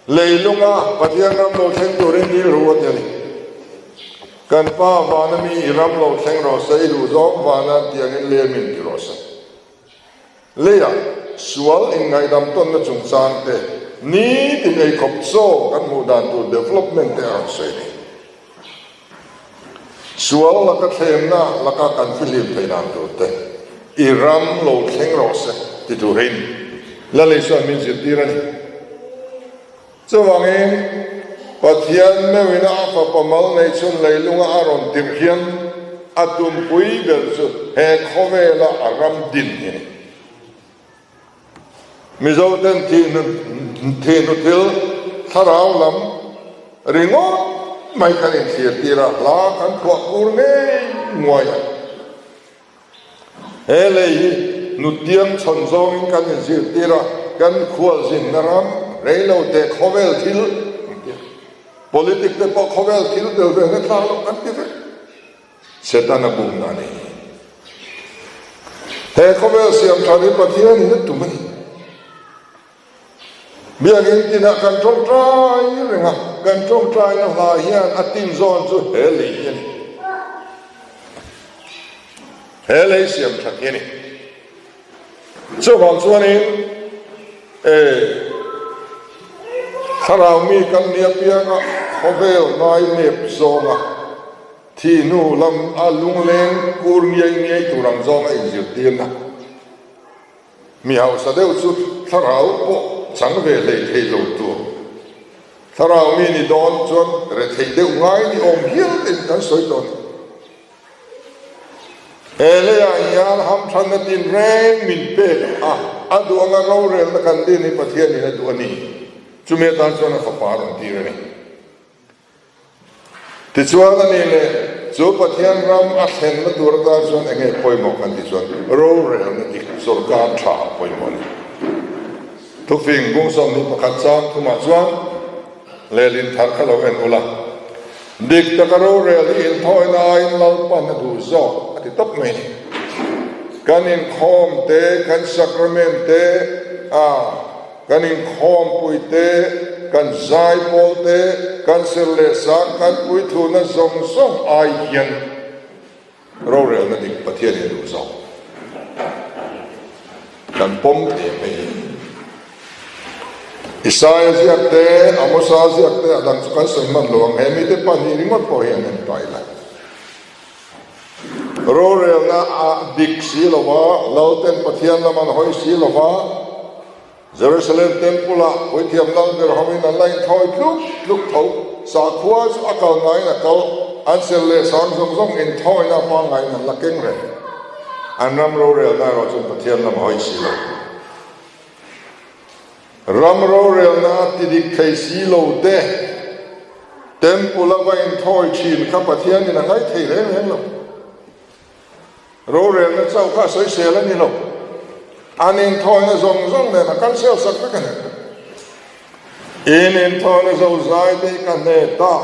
A: Leilunga Pathian ram lo thleng turin dil rawh u a ti a ni. Kan Pa vana mi i ram lo thleng rawh se, i duh zawng vana tiangin lem in ti rawh se. Leiah sual inngaihdam tawnna chungchang te, nitin eikhawp chaw kan hmuh dan tur development te a rawn sawi ni. Sual laka thlemna laka kan fihlim theih dan tur te, i ram lo thleng rawh se ti turin Lal Isua'n min zirtir a ni. Chuvangin, Pathian meuhina a Fapa mal nei chhun leilunga a rawn tirh hian a tumpui ber chu he khawvela a ram din hi a ni. Mizoten thihnu thil thlarau lam ringawt mai kan inthlir tir a, hla kan phuah kur ngei nguai a. He lei hi nutiang chhawn zawngin kan inzirtir a, kan khualzinna ram reilo te khawvel thil an ti a, politic te pawh khawvel thil tel ve na thlak loh kan ti vek. Setana bumna a ni. He khawvel siam that hi Pathianin a tum a ni. Biakinn tinah kan tawngtai reng a, kan tawngtaina hla hian a tin zawn chu he lei hi a ni. He lei siam that hi a ni. Chuvang chuanin e thlarau mi kan ni apianga khawvel ngai nep zawnga thi hnu lam a lungleng kur ngiai ngiai tur ang zawnga inzirtirna. Mi hausa deuh chu thlarau pawh chang ve hlei thei lo tur. Thlarau mi ni dawn chuan rethei deuh ngai ni awm hial ten kan sawi tawh a ni. He leiah hian hamthanna tinreng min pek a, a duh anga rorelna kan din hi Pathianin a duh a ni. Chumi atan chuan a fapa a rawn tir a ni. Tichuan a nih leh chu Pathian ram a thlenna tur atan chuan eng nge pawimawh kan tih chuan rorelna dik sawrkar tha a pawimawh a ni. Thufing bung 21 chang thumah chuan lehlin thar kha lo en ula, dik taka rorel hi inthawina aiin Lalpan a duh zawk a ti tawp mai a ni. Kan inkhawm te, kan sacrament te, a. Kan inkhawmpui te, kan zaipawl te, kan ser leh sang, kan puithuna zawng zawng ai hian rorelna dik Pathian in duh zawk kan pawm thei ang hei hi. Isaia ziak te, Amosa ziak te a dang chu kan sawi hman lo ang, he mite pahnih ringawt pawh hi an en ta ila. Rorelna a dik si lo va, Lalten Pathian lam an hawi si lo va, Jerusalem Temple-ah Puithiam Lal ber hovin an la inthawi tluk tluk tho. Sakhua chu a kal ngaiin a kal, an sel leh sang zawng zawng inthawina pangngaiin an la keng reng. An ram rorelna erawh chuan Pathian lam a hawi si lo. Ram rorelna a ti dik thei si lo te, Temple a va inthawi thin kha Pathianin a ngaih thei reng reng lo. Rorelna chauh kha a sawisel a ni lo. An inthawina zawng zawng nen a cancel sak vek a ni. In inthawina zozai te hi ka hne ta,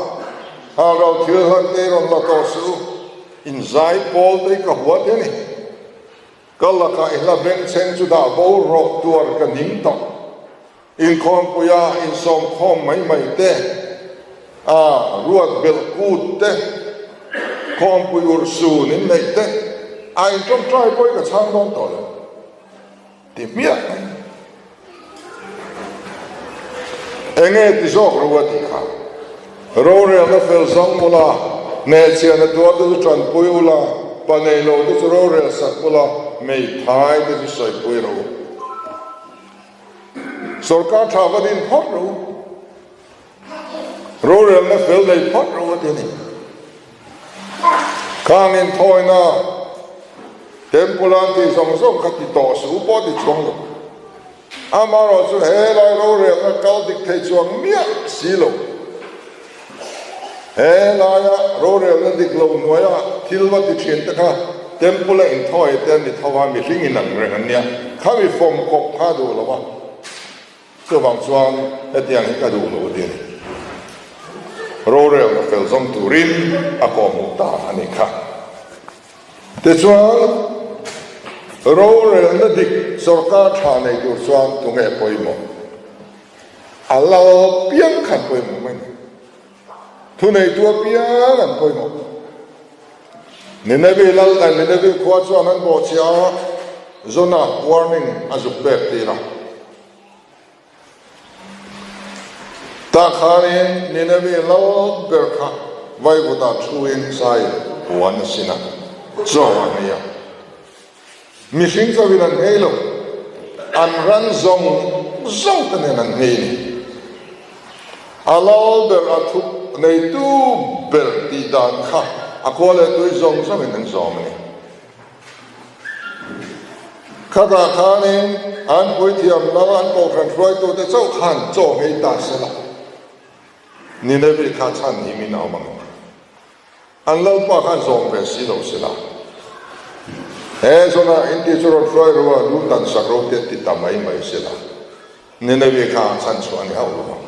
A: hal ro thil hlan te hi rawn la tawh suh u, in zai pawl te hi ka hua te a ni. Ka lakah i hla bengchheng chu dah bo rawh tuar ka ning tawh. Inkhawmpuia insawmkhawm mai mai te, a ruat belh kut te, khawmpui urh sun in neih te, a intawngtai pawh hi ka chhang dawn tawh lo ti hmiah mai. Enge ti zawk ro a tih kha? Rorelna fel zawng ula, hnehchhiahna tuar te chu tanpui ula.
B: Pa nei lo te chu rorel sak ula, hmeithai te chu sawipui rawh u. Sorkar tha va din phawt rawh u. Rorelna fel nei phawt rawh a ti a ni. Khang inthawina Temple an tih zawng zawng kha ti tawh suh u pawh ti chuang lo. Amaherawhchu he lai rorelna kal dik thei chuang miah si lo. He laia rorelna dik lo hnuaia thil va ti thin te kha Temple a inthawi te an ni tho a, mihring in ang reng an nia. Khami fawm kawp kha a duh lo a. Chuvang chuan hetiang hi ka duh lo a ti a ni. Rorelna fel zawng turin a kawhhmuh ta a nih kha. Tichuan, rorelna dik sorkar tha nei tur chuan tunge pawimawh? A lal piang khan pawimawh mai ni. Thuneitu apiang an pawimawh. Nineveh lal leh Nineveh khua chuan an bawhchhiah a, Jonah warning a zuk pek tir a. Tah khanin Nineveh lal ber kha vaivutah thuin zai puan a sin a, chaw a nghei a. Mihring chauhin an nghei lo, an ran zawng zawng te nen an nghei a ni. A lal ber a thup neitu ber tih dan kha a khua leh tui zawng zawngin an zawm a ni. Khatah khanin an puithiam lal an kohhran hruaitute chauh khan chaw nghei ta se la, Nineveh kha chhan himin a awm ang. An lalpa khan zawm ve si lo se la, he zawnah inti chu rawn hruai ru a, lu tan sak ro te an ti ta mai mai se la, Nineveh kha chhan chhuah a ni hauh lo ang.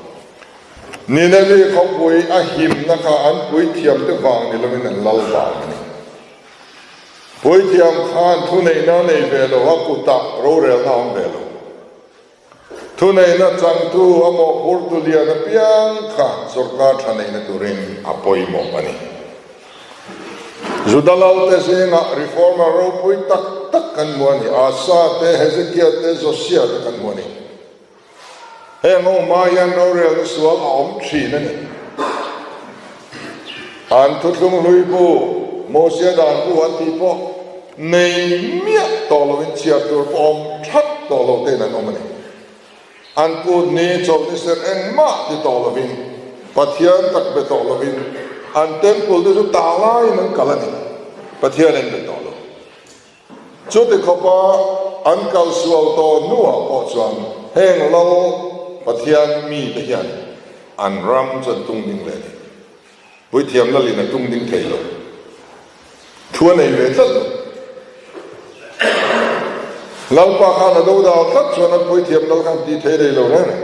B: Nineveh khawpui a himna kha an puithiamte vang ni lovin an lal vang a ni. Puithiam khan thuneihna nei ve lo a kutah rorelna a awm ve lo. Thuneihna changtu a mawhphurtu lian apiang kha sorkar tha neihna turin a pawimawh a ni. Juda lalte zingah reformer ropui tak tak kan hmu a ni, Asa te, Hezekia te, Josia te kan hmu a ni. Heng ho hma hian rorelna sual a awm thin a ni. An thuthlung hlui bu, Mosia dan bu an tih pawh nei miah tawh lovin chhiar tur pawh awm that tawh lo tein an awm a ni. An kut ni chawlhni ser engmah ti tawh lovin, Pathian tak be tawh lovin an temple te chu tah laiin an kal a ni. Pathian an be tawh lo. Chuti khawpa an kal sual tawh hnuah pawh chuan heng lal Pathian mite hian an ram chu an tung ding leh a ni. Puithiam lalin a tung ding thei lo. Thu a nei ve tlat lo. Lalpa khan a do dal tlat chuan an puithiam lal khan tih thei rei lo reng reng.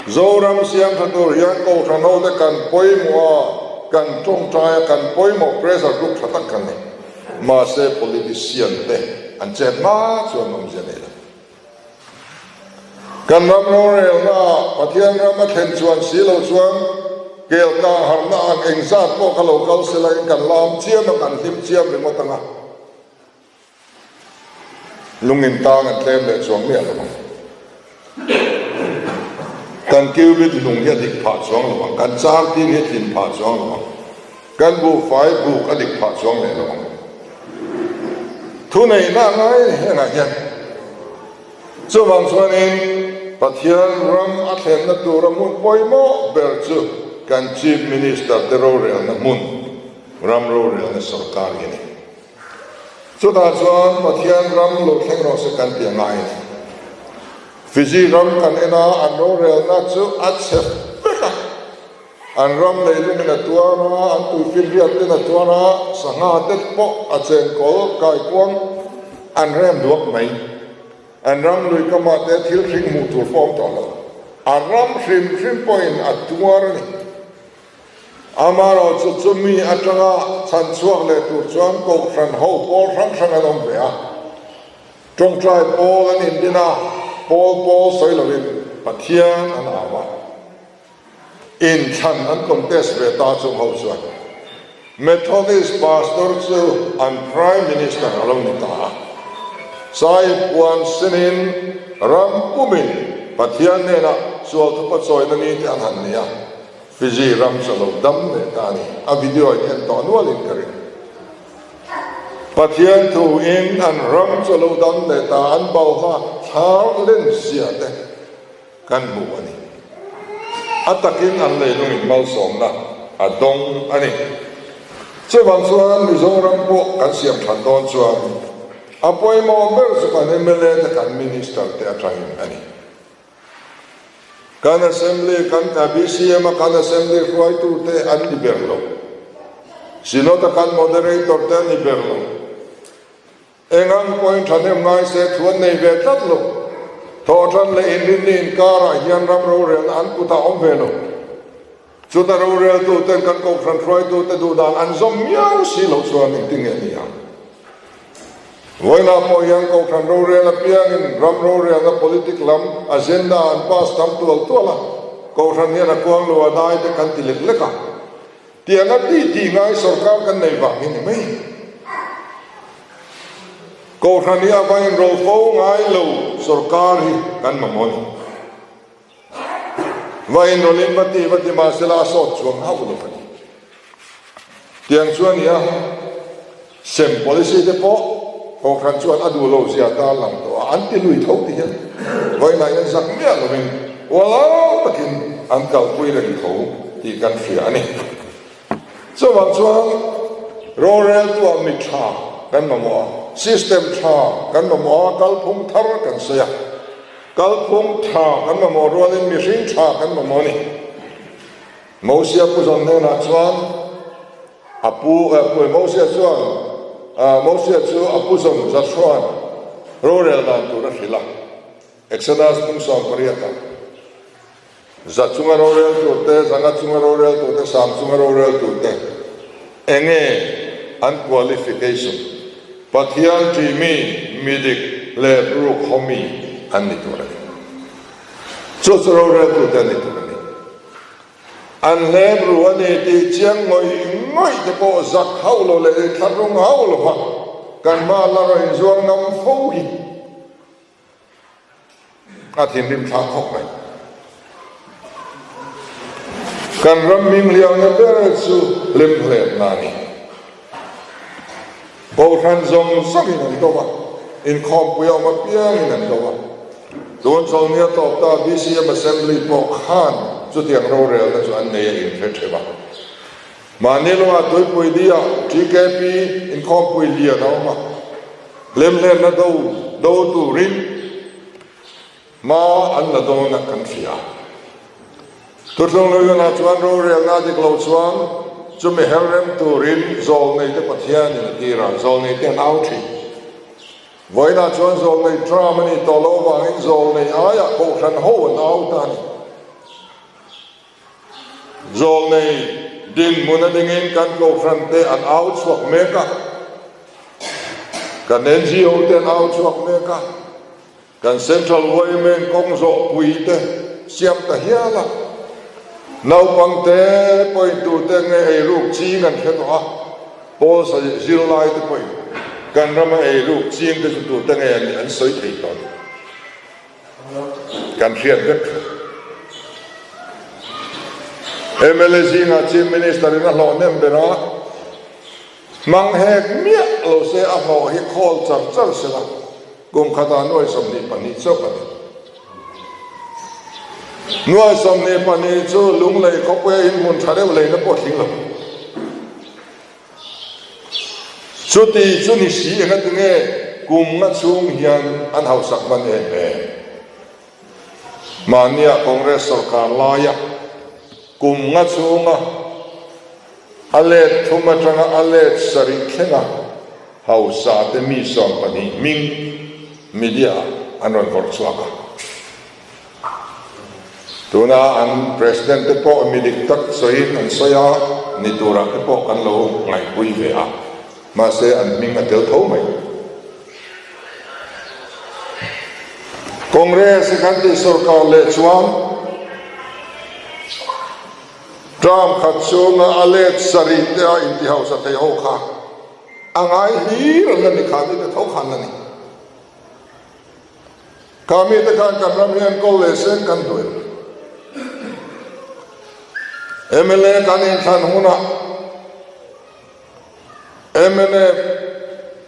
B: Zoram siam tha tur hian Kohhran hote kan pawimawh a, kan tawngtai a, kan pawimawh pressure group tha tak kan ni. Mahse politician te an chet hma chuan awmzia nei lo. Kan ram rorelna ah Pathian ram a thlen chuan si lo chuan kel kang harna ang engzat pawh kha lo kal sela in kan lam chiam a kan hlim chiam ringawt ang a. Lungin tang an tlem leh chuang miah lo ang. Kan cubit lung hi a dik phah chuang lo ang, kan char tin hi a tlin phah chuang lo ang, kan buhfai buk a dik phah chuang leh lo ang. Thuneihna a ngai a ni hengah hian. Chuvang chuanin Pathian ram a thlenna tura hmun pawimawh ber chu kan Chief Minister te rorelna hmun, ram rorelna sorkar hi a ni. Chutah chuan Pathian ram lo thleng rawh se kan ti a ngai a ni. Fiji ram kan en a, an rorelna chu a chhe vek a. An ram leilungin a tuar a, an tuifinriat ten a tuar a, sangha te pawh a chenkawl kaikuang an rem duak mai. An ram lui kamah te thil hring hmuh tur pawh a awm tawh lo. A ram hrim hrim pawhin a tuar a ni. Amaherawhchu chu chumi atanga chhan chhuak leh tur chuan kohhran ho pawl hrang hrang an awm ve a. Tawngtai pawl an indin a, pawl pawl sawi lovin Pathian an au a. Inthlan an contest ve ta chung ho chuan Methodist pastor chu an Prime Minister a lo ni ta a. Sahib puan sinin ram pumin Pathian hnenah sual thupa chawina ni te an han nei a. Fiji ram chu a lo dam leh ta a ni. A video in en tawh nualin ka ring.
A: Pathian thu in an ram chu a lo dam leh ta, an balhla thlar len zia te kan hmu a ni. A takin an leilungin malsawmna a dawng a ni. Chuvang chuan Mizoram pawh kan siam that dawn chuan a pawimawh ber chu kan mla te kan Minister te atangin a ni. Kan Assembly kan BCM a kan Assembly hruaitu te an ni ber lo. Synod a kan Moderator te an ni ber lo. Engang pawhin thahnem ngai se thu an nei ve tlat lo. Thawhtan leh inrinni inkarah hian ram rorelna an kutah awm ve lo. Chuta roreltu ten kan kohhran hruaitu te duhdan an zawm miau si loh chuan engtin nge ni ang? Vawiinah pawh hian kohhran rorel apiangin ram rorelna politic lam agenda an pass tam tual tual a, kohhran hian a kuang lo a dai te kan ti lek lek a. Tianga ti tih ngai sorkar kan nei vang hi ni mai. Kohhran hi a va inro fo ngai lo sorkar hi kan mamawh a ni. Va inrawlhin va ti va ti mahsela a sawt chuang hauh lo a ni. Tiang chu a ni a, sem policy te pawh Kohhran chuan a duh lo zia ta lang tawh a, an ti lui tho ti hian vawiinah hian zak miah lovin ualau takin an kalpui reng tho tih kan hria a ni. Chuvang chuan roreltuah mi tha kan mamawh a, system tha kan mamawh a, kalphung thar kan sawi a. Kalphung tha kan mamawh rualin mihring tha kan mamawh a ni. Mosia pu zawn hnenah chuan a pu, Mosia chuan Mosia chu a pu zawn Joshua'n rorel dan tur a hrilh a, Exodus hnung 18 ah, Za chunga rorel tur te, zanga chunga rorel tur te, sang chunga rorel tur te, enge an qualification? Pathian ṭih mi, mi dik leh ruk haw mi an ni tur a ni. Chu chu roreltute an ni tur a ni. An hlep ru a ni tih chiang ngawih ngawih te pawh zak hauh lo leh inthlahrung hauh lo va kan hma la rawn inzuar ngam fo hi A thinrim thlak khawp mai. Kan ram hminghliamna ber chu hlimhletna a ni. Kohhran zawng zawngin an do a, inkhawmpui a awm apiangin an do a. Tun chawlhnia tawp ta BCM Assembly pawh khan chutiang rorelna chu an nei a inhre theuh a. Mahni lungah tuipui diah TKP inkhawmpui lian a awm a, hlemhlemna do do turin hma an la dawn a kan hria. Thuthlung Luyunah chuan rorelna dik lo chuan chumi her rem turin zawlneite Pathianin a tir a, zawlneite an au thin. Vawiinah chuan zawlnei tram a nih tawh loh avangin zawlnei aiah kohhran ho an au ta a ni. Zawlnei dinhmun a dingin kan kohhran te an au chhuak mek a, kan NGO te an au chhuak mek a, kan Central yma kawng zawh pui te siam ta hial a, naupang te pawhin tute nge eiruk ching an hre tawh a, Paul zirlai te pawhin kan rama eiruk ching te chu tute nge an nih an sawi thei tawh a ni. Kan hriat vek kha. Mla zingah Chief Minister in a hlawh nem ber a, hmang hek miah lo se a hlawh hi khawl char char se la, kum khatah nuai 22 chauh a ni. Nuai 22 chu Lunglei khawpuia inhmun tha deuh leina pawh tling lo. Chuti chu ni si engatinge kum nga chhung hian an hausak hman em em? Mahnia Congress sorkar laia kum nga chhunga a let thum atanga a let sarih thlenga hausa te mi 12 hming media ah an rawn vawrh chhuak a. Tuna an President te pawh mi dik tak sawiin an sawi a, ni turah te pawh kan lo ngaihpui ve a, mahse an hming a tel tho mai. Congress hi kan tih sorkar leh chuan term khat chhunga a let sarih te a intihausa thei ho kha a ngai hlir an la ni kha, mite tho khan la ni. Kha mite khan kan ram hi an kawl leh seng kan duh em? Mla kan inthlan hunah mnf.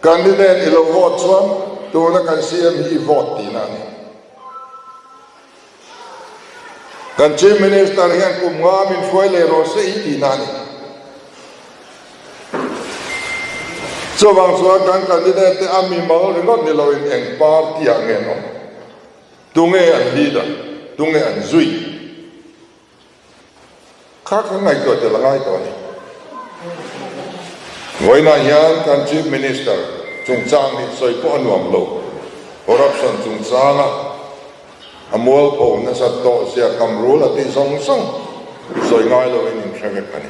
B: Candidate i lo vote chuan tuna kan CM hi i vote tihna a ni. Kan Chief Minister hian kum nga min hruai leh rawh se i tihna a ni. Chuvang chuan kan candidate te a mimal ringawt ni loin eng party ah nge an awm? Tunge an leader? Tunge an zui? Kha kan ngaihtuah tel a ngai tawh a ni. Vawiinah hian kan Chief Minister chungchang hi sawi pawh a nuam lo. Corruption chungchanga a mualpho nasat tawh zia kam rul a tih zawng zawng sawi ngai loin in hre vek a ni.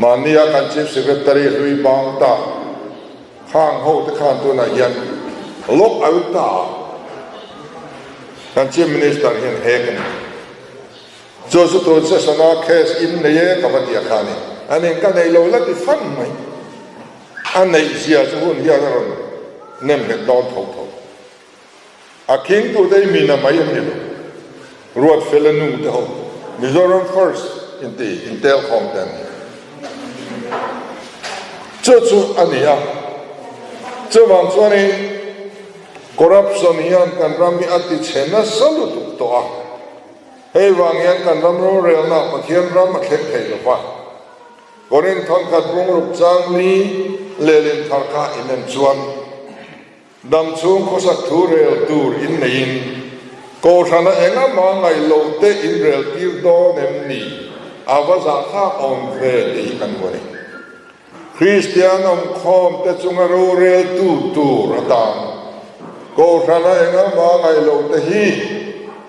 B: Mahnia kan Chief Secretary hlui bang ta Khang ho te khan tunah hian lock out ta a, kan Chief Minister hian hek a ni. Chu chu tun session a case in nei e ka va ti a kha ni. A ning ka nei lo la ti fan mai. A neih zia chu hun hian a rawn nem nghet dawn tho tho. A khing tu te hi mina mai an ni lo. Ruat fel a nu te ho Mizoram first inti intel khawm te an ni. Chu chu a ni a. Chuvang chuanin corruption hian kan ram hi a ti chhe nasa lutuk tawh a. Hei vang hian kan ram rorelna Pathian ram a thleng thei lo va. Korinth thawnkhat bungruk chang li lehlin thar kha inen chuan Dam chhung khawsak thu rel tur in neiin Kohhrana engah ngaih loh te in rel tir dawn em ni? A va zahthlak awm ve tih hi kan hmu a ni. Kristian awmkhawm te chunga rorel tu tur atan Kohhrana engah ngaih loh te hi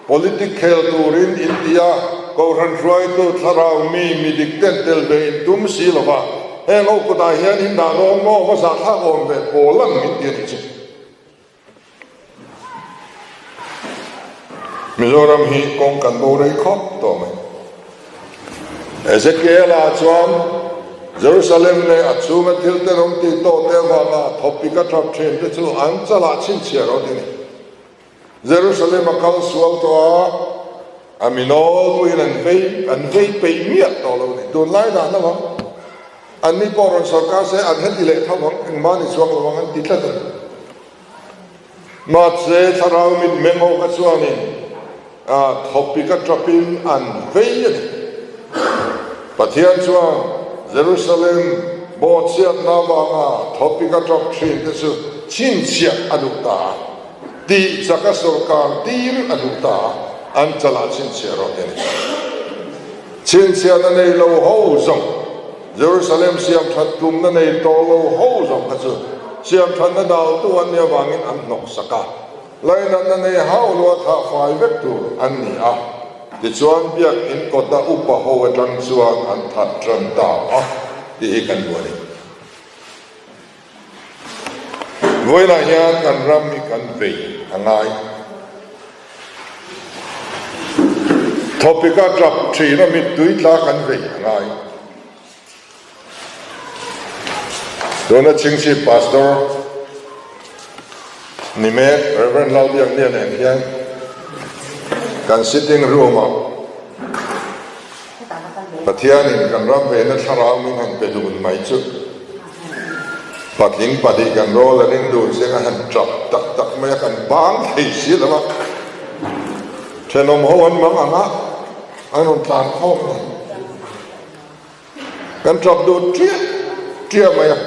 B: politic khel turin in ti a, Kohhran hruaitu thlarau mi mi dik ten tel ve in tum si lo va, heng ho kutah hian in dah dawn maw va zahthlak awm ve pawl ang min ti a nih chu. Mizoram hi kawng kan bo rei khawp tawh mai. Ezekiel-a chuan Jerusalem leh a chhunga thil tenawm tih tawh te avanga thawpik a tap thin te chu an chalah chhinchhiah rawh ti a ni. Jerusalem a kal sual tawh a, a mi nawlpuiin an vei an vei peih miah tawh lo a ni. Tunlai dan lo ang, anni pawh rawn sawrkar se an heti leh tho ang, engmah ni chuang lo ang an ti tlat a ni. Mahse thlarau mitmeng ho kha chuanin thawpik a tapin an vei a ni. Pathian chuan Jerusalem bawhchhiatna avanga thawpik a tap thin te chu chhinchhiah a duh ta a. Tih chak a sawrkar tir a duh ta a, an chalah chhinchhiah rawh ti a ni. Chhinchhiahna nei lo ho zawng, Jerusalem siam that tumna nei tawh lo ho zawng kha chu siam thatna daltu an nih avangin an hnawk sak a, lainatna nei hau lua thah fai vek tur an ni a. Tichuan biakinn kawta upa ho atang chuan an that tan ta a tih hi kan hmu a ni. Vawiinah hian kan ram hi kan vei a ngai. Thawpika tap thin a mittui tla kan vei a ngai. Tuna Chingchhip Pastor ni mek Rev. Lalbiaknia nen hian kan sitting room-ah Pathianin kan ram vehna thlarau min han pe dun mai chu patling pahnih kan rawl a ring dun cheng a han tap tak tak mai a, kan bang thei si lo a, thenawm ho an mang ang a, an rawn tlan khawm a, kan tap dun ṭiah ṭiah mai a.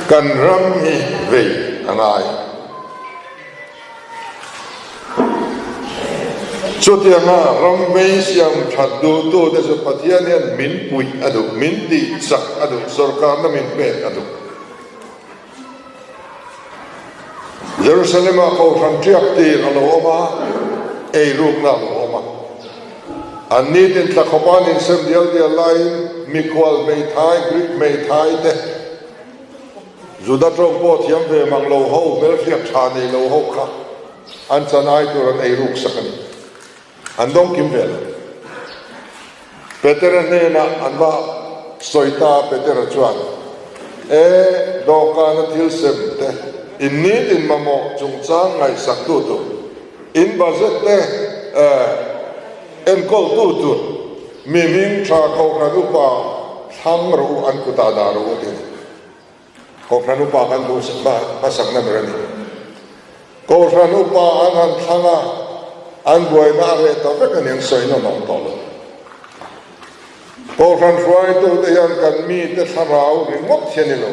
B: Kan ram hi vei a ngai. Chutianga ram vei siam that duhtute chu Pathian hian min puih a duh, min tih chak a duh, sawrkarna min pek a duh. Jerusalem-ah kohhran ṭiak tir a lo awm a, eirukna a lo awm a. An nitin thla khawpa an insem dial dial laiin mikhual hmeithai, Greek hmeithai te, Juda ṭawng pawh thiam ve mang lo ho, hmelhriat ṭha nei lo ho kha an chan ai tur an eiruk sak a ni. An dawng kim ve lo. Petera hnenah an va sawi ta a, Petera chuan, E, dawhkana thil sem te, in nitin mamawh chungchang ngaihsaktu tur, in budget te enkawltu tur, mi hming tha kohhran upa thlang rawh u, an kutah dah rawh u a ti a ni. Kohhran upa kan duh hmasakna ber a ni. Kohhran upa an han thlang a, an buaina a reh ta vek a ni, an sawi nawn awm tawh lo. Kohhran hruaitute hian kan mite thlarau ringawt hi a ni lo,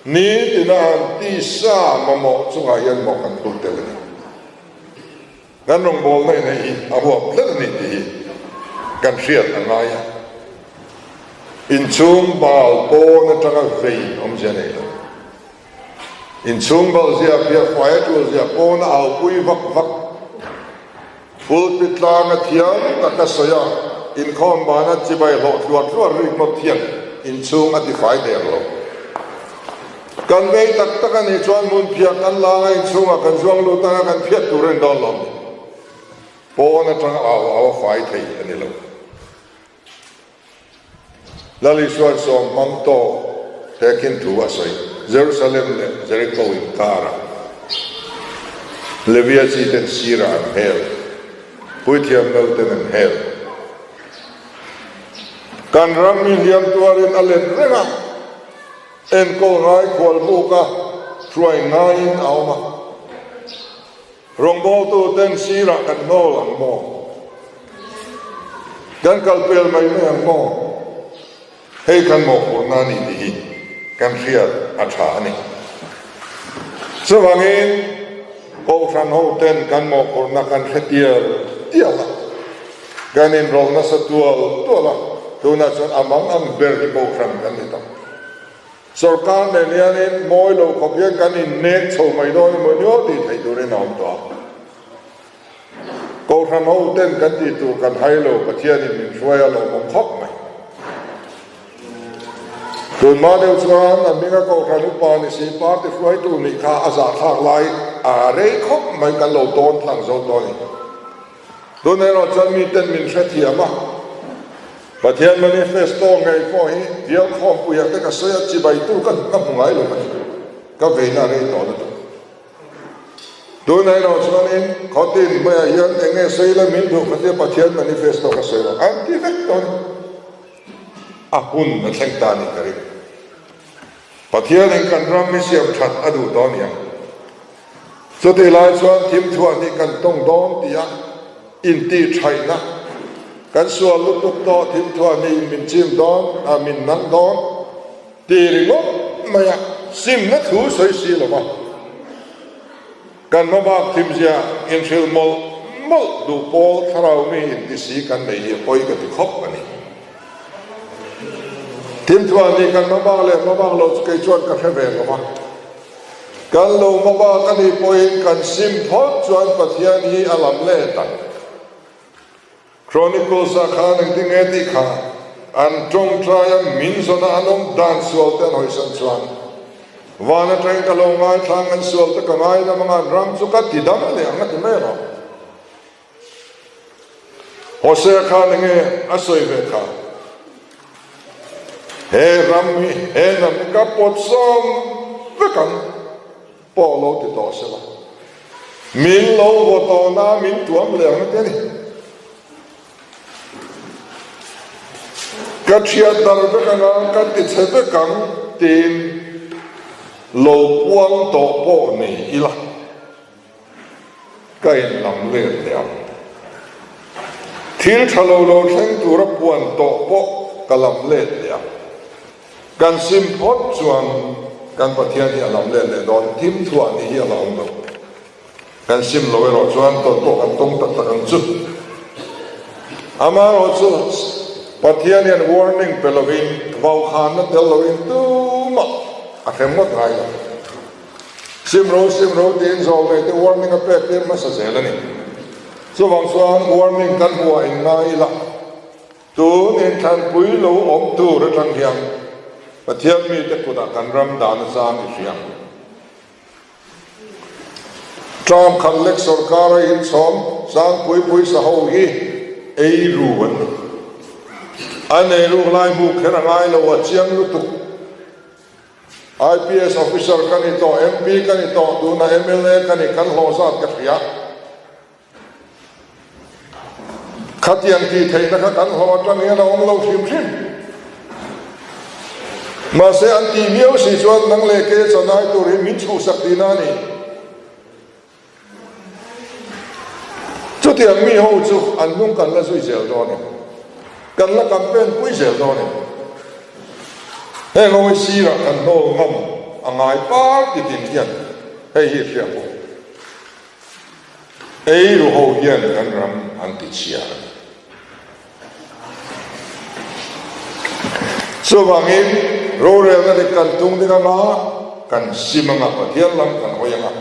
B: nitina an tisa mamawh chungah hian mawh kan phur tel a ni. Kan rawngbawlna in hei hi a huap tlat a ni tih hi kan hriat a ngai a. Inchhung bal pawn atanga vei awmzia nei lo. Inchhung bal zia phiah fai a tul zia pawn a aupui vak vak. Pulpit tlang a thiam tak a sawi a, inkhawm bana chibai hlawh tluar tluar rik ngawt hian inchhung a tifai der lo. Kan vei tak tak a nih chuan hmun phiah kan lang a, inchhungah kan zuang lut anga kan phiat tur a ni dawn lo. Pawn atanga au au a fai thei a ni lo. Lal Isua'n sawm hmang tawk tehkhin thu a sawi. Jerusalem leh Jericho inkarah Levia chi ten sirah an hel, puithiam no ten an hel. Kan ram hi hliam tuarin a let reng a. Enkawl ngai khualbuk a hruai ngaiin a awm a, rawngbawltu ten sirah kan hnawl ang maw? Kan kal pel mai mai ang maw? Hei kan mawhphurhna a ni tih hi kan hriat a tha a ni. Chuvangin Kohhran ho ten kan mawhphurhna kan hre tial tial a, kan inrawlh nasa tual tual a, tunah chuan a mang ang ber hi Kohhran kan ni tawh. Sorkar nen hianin mawi lo khawp hian kan innek chho mai dawn emaw ni aw tih theih turin a awm tawh a. Kohhran ho ten kan tih tur kan hai lo, Pathianin min hruai a lawmawm khawp mai. Tunhma deuh chuan a hminga Kohhran upa ni si party hruaitu nih kha a zahthlak lai a rei khawp mai kan lo tawn tlang zo tawh a ni. Tun erawh chuan miten min hrethiam a, Pathian manifesto ngei pawh hi bial khawmpuiah te ka sawi a, chibaitu ka ka hmu ngai lo a ni. Ka veina a rei tawh lutuk. Tun erawh chuanin khawtin hmaiah hian eng nge sawi ila min duh khatia Pathian manifesto ka sawi lo an ti vek tawh a ni. A hun a thleng ta a nih ka ring. Pathianin kan ram hi siam that a duh tawh a ni ang. Chutih lai chuan thimthuah nih kan tawng dawn tia intihṭhaihna kan sual lutuk tawh thimthuah nih min chim dawn a min nang dawn ti ringawt mai a simna thu sawi si lo va. Kan hmabak thimzia inhrilh mawlh mawlh duh pawl thlarau mi intisi kan nei hi a pawi ka ti khawp a ni. Thimthuah nih kan hmabak leh hmabak lo chu kei chuan ka hre ve lo va. Kan lo hmabak a nih pawhin kan sim phawt chuan Pathian hi a lam let ang. Chronicles-ah khan engtin nge tih kha an tawngtai a, min zawna an awm dan sual te an hawisan chuan van atangin ka lo ngaithlang an sual te ka ngaidam anga an ram chu ka ti dam leh ang a ti mai alawm. Hosea khan enge a sawi ve kha? He ram hi he hnam hi ka pawt sawm vek ang pawh lo ti tawh se la, min lo vaw tawh na min tuam leh ang a ti a ni. Ka thiat dar vek anga ka ti chhe vek ang tiin lo puang tawh pawh ni ila. Ka inlam let leh ang. Thil tha lo lo thleng tura puan tawh pawh ka lam let leh ang. Kan sim phawt chuan kan Pathian hi a lam let leh dawn, thim thuah ni hi a la awm lo. Kan sim lo erawh chuan tawn pawh kan tawng tak tak ang chu. Amaherawhchu Pathian hian warning pe lovin, vaukhanna tel lovin tumah a hrem ngawt ngai lo. Simro simro tiin zawlnei te warning a pek tir hmasa zel a ni. Chuvang chuan warning kan hmuh ah in ngai ila, tun inthlanpui lo awm tur atang hian Pathian mite kutah kan ram dan a chang i hria. Term khat lek sorkar a inchhawm Sangpui pawisa ho hi ei ru an ni. An ei ruk lai hmuh kher a ngai lo a chiang lutuk. IPS officer ka ni tawh, MP ka ni tawh, tuna mla ka ni, kan hlawh zat ka hria. Khatiang tih theihna kha kan hlawh atang hian a awm lo hrim hrim.
A: Mahse an tih viau si chuan nang leh kei a chanai tur hi min chhuhsak tihna a ni. Chutiang mi ho chu an hnung kan la zui zel dawn em? Kan la campaign pui zel dawn em? Heng ho hi sirah kan hnawl ngam a ngai party tin hian hei hi hria pawh. Eiru ho hian kan ram an ti chhia a ni. Chuvangin rorelna dik kan tung ding anga kan sim anga Pathian lam kan hawi anga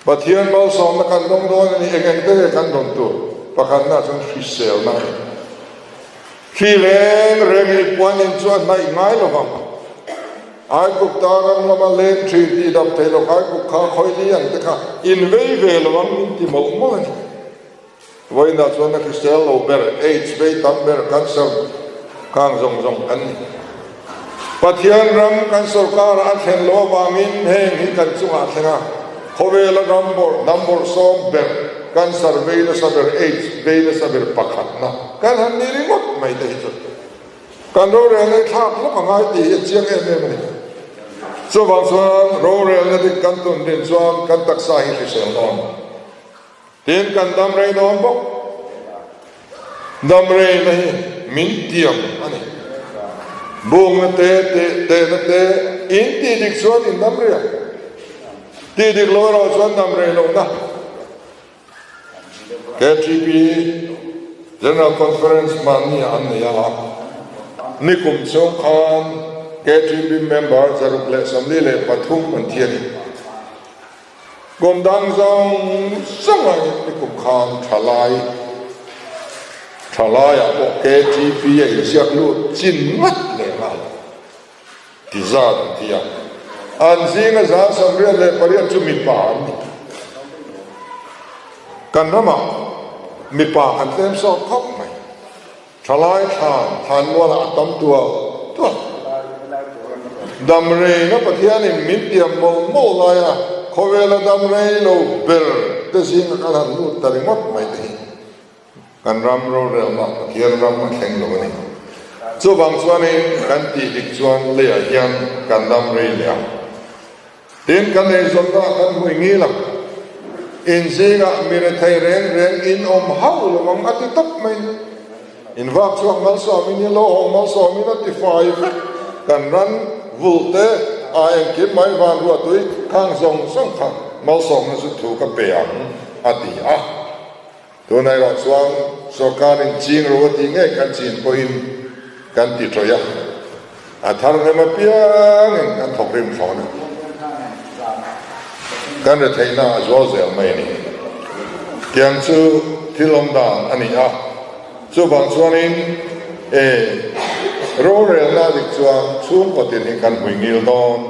A: Pathian malsawmna kan dawng dawn a ni. Eng eng te nge kan dawn tur? Pakhatna chuan hriselna a ni. Hri reng reng hi puanin chu a hnaih ngai lo vang. Aigupta ram lama leng thin tih dam thei lo Aigup kha khawili ang te kha in vei ve lo ang min ti mawlh mawlh a ni. Vawiinah chuan a hrisel lo ber, aids vei tam ber, cancer khang zawng zawng kan ni. Pathian ram kan sorkar a thlen loh avangin heng hi kan chungah a thleng a, khawvela ram bawrh, hnam bawrhsawm ber, cancer vei nasa ber, aids vei nasa ber pakhatna kan han ni ringawt mai te hi chu kan rorelna hi thlak hlawk a ngai tih hi a chiang em em a ni. Chuvang chuan rorelna dik kan tun din chuan kan taksa hi hrisel dawn. Tin, kan dam rei dawn bawk. Dam reina hi min tiam a ni. Bungna te, tehna te, in tih dik chuan in dam rei ang. Tih dik lo erawh chuan dam rei lohna. KTP General Conference mahni ah an nei a, nikum chhung khan KTP member 143 an thi a ni. Kum dang zawng zawng aiin nikum khan thalai thalaiah pawh KTP a inziak lut chin ngat leh nghal ti zat an ti a, an zinga 98 chu mipa an ni. Kan ramah mipa kan tlem sawt khawp mai. Thalai thlan thlanmualah a tam tual tual. Dam reina Pathianin min tiam mawlh mawlh laia khawvela dam rei lo ber te zinga kan han lut ta ringawt mai te hi kan ram rorelna Pathian ram a thleng lo a ni. Chuvang chuanin kan tih dik chuan leiah hian kan dam rei leh ang. Tin, kan eizawnna ah kan hmui ngil ang. In zingah mi rethei reng reng in awm hauh lo ang a ti tawp mai. In vak chhuak malsawmin in lo haw malsawmin a ti fai vek. Kan ran vulh te a engkim mai van ruahtui khang zawng zawng kha malsawmna chu thu ka pe ang a ti a. Tunah erawh chuan sorkarin ching ro a tih ngei kan chin pawhin kan ti tawih a, a thar hnem apiangin kan thawk rim thlawn a, kan retheihna a zual zel mai a ni. Tiang chu thil awm dan a ni a, chuvang chuanin e rorelna dik chuan chhungkaw tin hi kan hmui ngil dawn,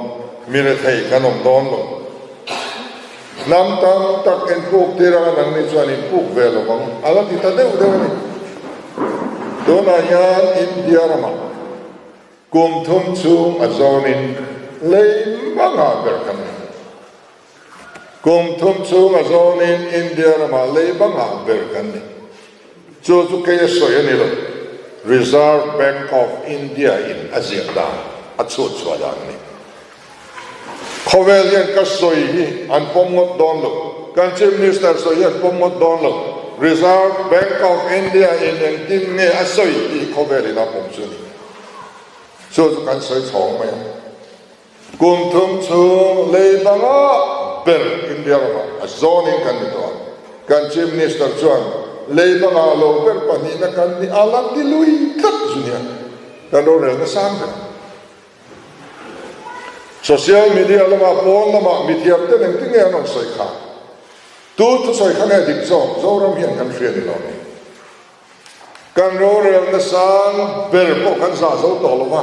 A: mi rethei kan awm dawn lo. Hnam tam tak inpuk tir anga nangni chuan inpuk ve lo ang a la ti ta deuh deuh a ni. Tunah hian India ramah kum thum chhung a zawnin lei bangah ber kan ni. Kum thum chhung a zawnin India ramah lei bangah ber kan ni. Chu chu kei a sawi a ni lo, Reserve Bank of India in a ziah dan, a chhut chhuah dan a ni. Khawvel hian ka sawi hi an pawm ngawt dawn lo, kan Chief Minister sawi hi an pawm ngawt dawn lo, Reserve Bank of India in engtin nge a sawi tih hi khawvel in a pawm chu a ni. Chu chu kan sawi chhawng mai a. Kum thum chhung lei banga ber India ramah a zawnin kan ni tawh a, kan Chief Minister chuan lei banga lo ber pahnihna kan ni a la ti lui tlat zu nia, kan rorelna sang ber. Social media lamah pawn lamah mithiam ten engtin nge an rawn sawi kha? Tu thusawi kha nge dik zawk? Zoram hian kan hria ni lo ni. Kan rorelna sang ber pawh kan zah zo tawh lo va,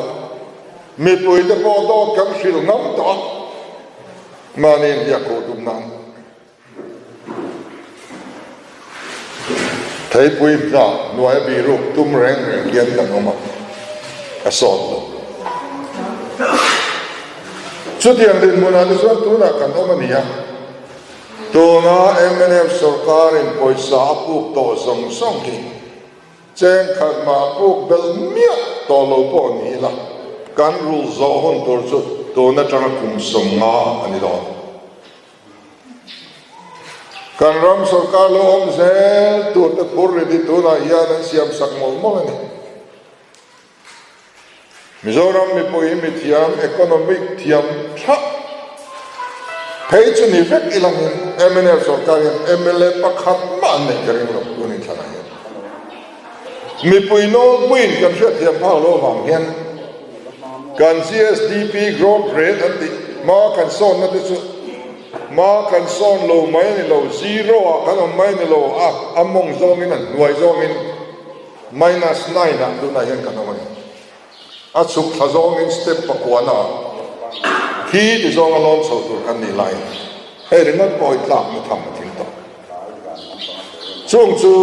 A: mipuite pawh dawt kan hrilh ngam tawh a, mahni inbiak kawh tum nan. Theipui hnah hnuaia biruk tum reng reng hian kan awm a, a sawt lo. Chutiang dinhmunah te chuan tunah kan awm a ni a, tuna mnf sorkarin pawisa a puk tawh zawng zawng hi cheng khat mah puk belh miah tawh lo pawh ni ila.
B: Kan rulh zawh hun tur chu tun atanga kum 50 a ni dawn. Kan ram sorkar lo awm zel tur te phur rit hi tunah hian an siam sak mawlh mawlh a ni. Mizoram mipui mithiam economic thiam thlah phei chu ni vek ilangin mnf sorkar hian mla pakhat mah an neih ka ring lo tun inthlanah hian. Mipui nawlpuiin kan hriatthiam phak loh avang hian kan GSDP growth rate an tih hma kan sawnna te chu hma kan sawn lo mai a ni lo, zero ah kan awm mai a ni lo a, a mawng zawngin a hnuai zawngin minus nine ah tunah hian kan awm a ni. A chhuk thla zawngin step pakuana ah khi ti zawnga lawn chho tur kan nih laiin hei ringawt pawh hi tlakna tham a thing tawh. Chung chu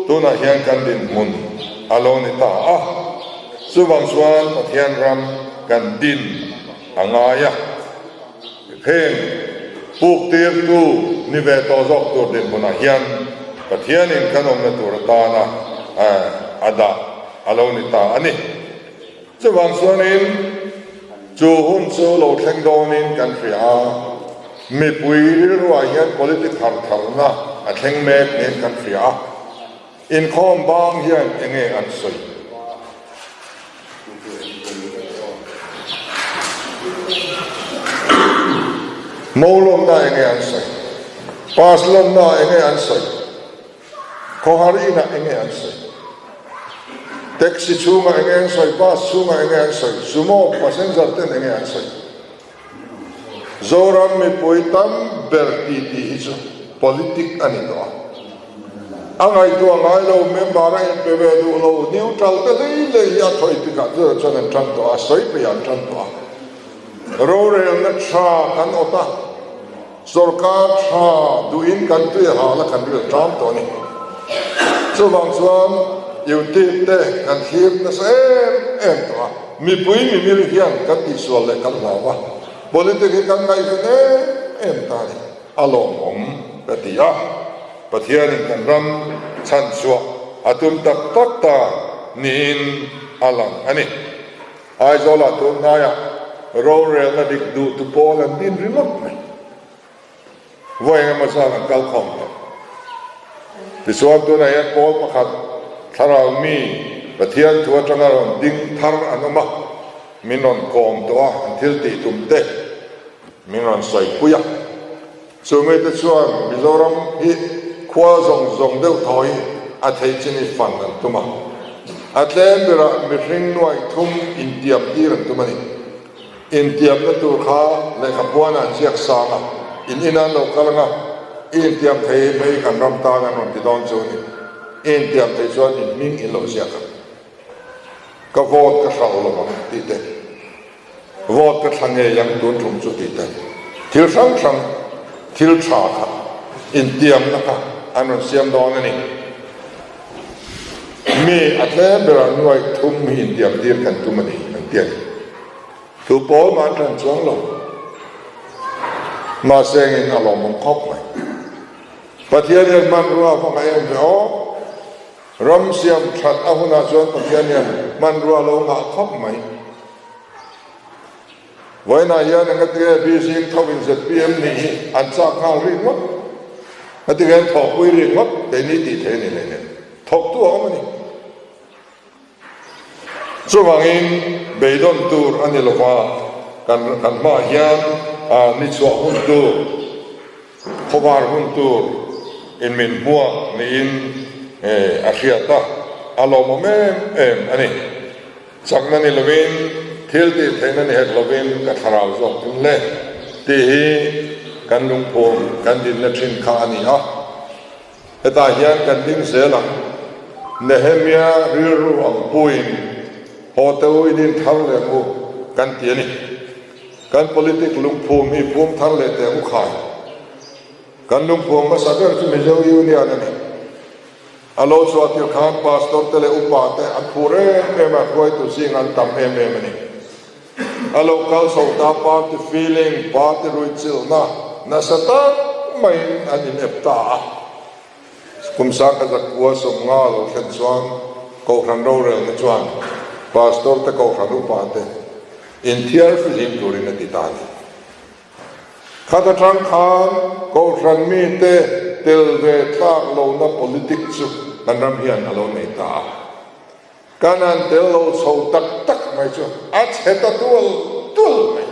B: tunah hian kan dinhmun a lo ni ta a, chuvang chuan Pathian ram kan din a ngai a, heng puk tirtu ni ve tawh zawk tur dinhmunah hian Pathianin kan awmna tur atana a dah a lo ni ta a ni. Chuvang chuanin chu hun chu lo thleng dawnin kan hria a, mipui rilruah hian politic har tharna a thleng mek niin kan hria a, inkhawm bang hian enge an sawi? Mo lawmna enge an sawi? Pass lawmna enge an sawi? Khawhar inah enge an sawi? Taxi chhungah enge an sawi? Bus chhungah enge an sawi? Sumo passenger ten enge an sawi? Zoram mipui tam ber ti tih hi chu politic a ni tawh a. A ngaihtuah ngai lo, member a inpe ve duh lo, neutral te hlei hlei hi a thawi tikah chu chuan an tan tawh a, sawi peih an tan tawh a. Rorelna tha kan awt a. Sorkar tha duhin kan tui hal a kan ril ṭam tawh a ni. Chuvang chuan YouTube te kan thlir nasa em em tawh a, mipui mimir hian kan tihsual leh kan hlau a, politic hi kan ngaihven em em ta a ni. A lawmawm ka ti a, Pathianin kan ram chhanchhuah a tum tak tak ta niin a lang a ni. Aizawlah tun hnaiah rorelna dik duh tu pawl an din ringawt mai. Vawi engemaw zan an kal khawm tawh. Tichuan tunah hian pawl pakhat thlarau mi Pathian thu atanga rawn ding thar an awm a, min rawn kawm tawh a, an thil tih tum te min rawn sawipui a. Chu mite chuan Mizoram hi khua zawng zawng deuh thaw hi a theih chin i fan an tum a. A tlem berah mihring nuaih thum intiam tir an tum a ni. Intiamna tur kha lehkha puanah an ziak sang a, in ina an lo kal anga i intiam thei hmei kan ram tan an rawn ti dawn chu a ni. I intiam thei chuan in hming in lo ziak ang. Ka vote ka hralh lo ang tih te. Vote ka thla ngei ang tun tum chu tih te thil hrang hrang thil tha kha intiamna kha an rawn siam dawn a ni. Mi a tlem berah nuaih thum hi intiam tir kan tum a ni an ti a ni. Thu pawl mah an ṭan chuang lo. Mahse engin a lawmawm khawp mai. Pathian hian hmanrua a hmangaih em ve aw. Ram siam that a hunah chuan Pathian hian hmanrua lo ngah khawp mai. Vawiinah hian engatinge Beijing tho in zpm nih hi an chak nghal rik ngawt? Engatinge an thawhpui rik ngawt? Keini tih theih a ni hlei nen. Thawktu a awm a ni. Chuvangin beidawn tur a ni lova, kan kan hmaah hian ni chhuah hun tur, khawvar hun tur in min hmuak niin a hriat a, a lawmawm em em a ni. Chakna ni lovin, thil tih theihna ni hek lovin ka thlarau zawk thung hle tih hi kan lungphum kan dinna thin kha a ni a. Hetah hian kan ding zel ang. Nehemia rilru ang puiin haw te u i din thar leh ang u kan ti a ni. Kan politic lungphum hi phum thar leh teh ang u khai. Kan lungphum hmasa ber chu Mizo Union a ni. A lo chhuah tir khan pastor te leh upa te an phur em em a, hruaitu zingah an tam em em a ni. A lo kal chho ta party feeling, party ruihchilhna nasa tak maiin an inep ta a. Kum sangkhat zakhua 50 lo thlen chuan Kohhran rorelna chuan Pastor te Kohhran upa te. Inthiar fihlim turin a ti ta a ni. Khat atang khan Kohhran mite tel ve tlak lohna politic chu kan ram hian a lo nei ta a. Kan han tel lo chho tak tak mai chu a chhe ta tual tual mai.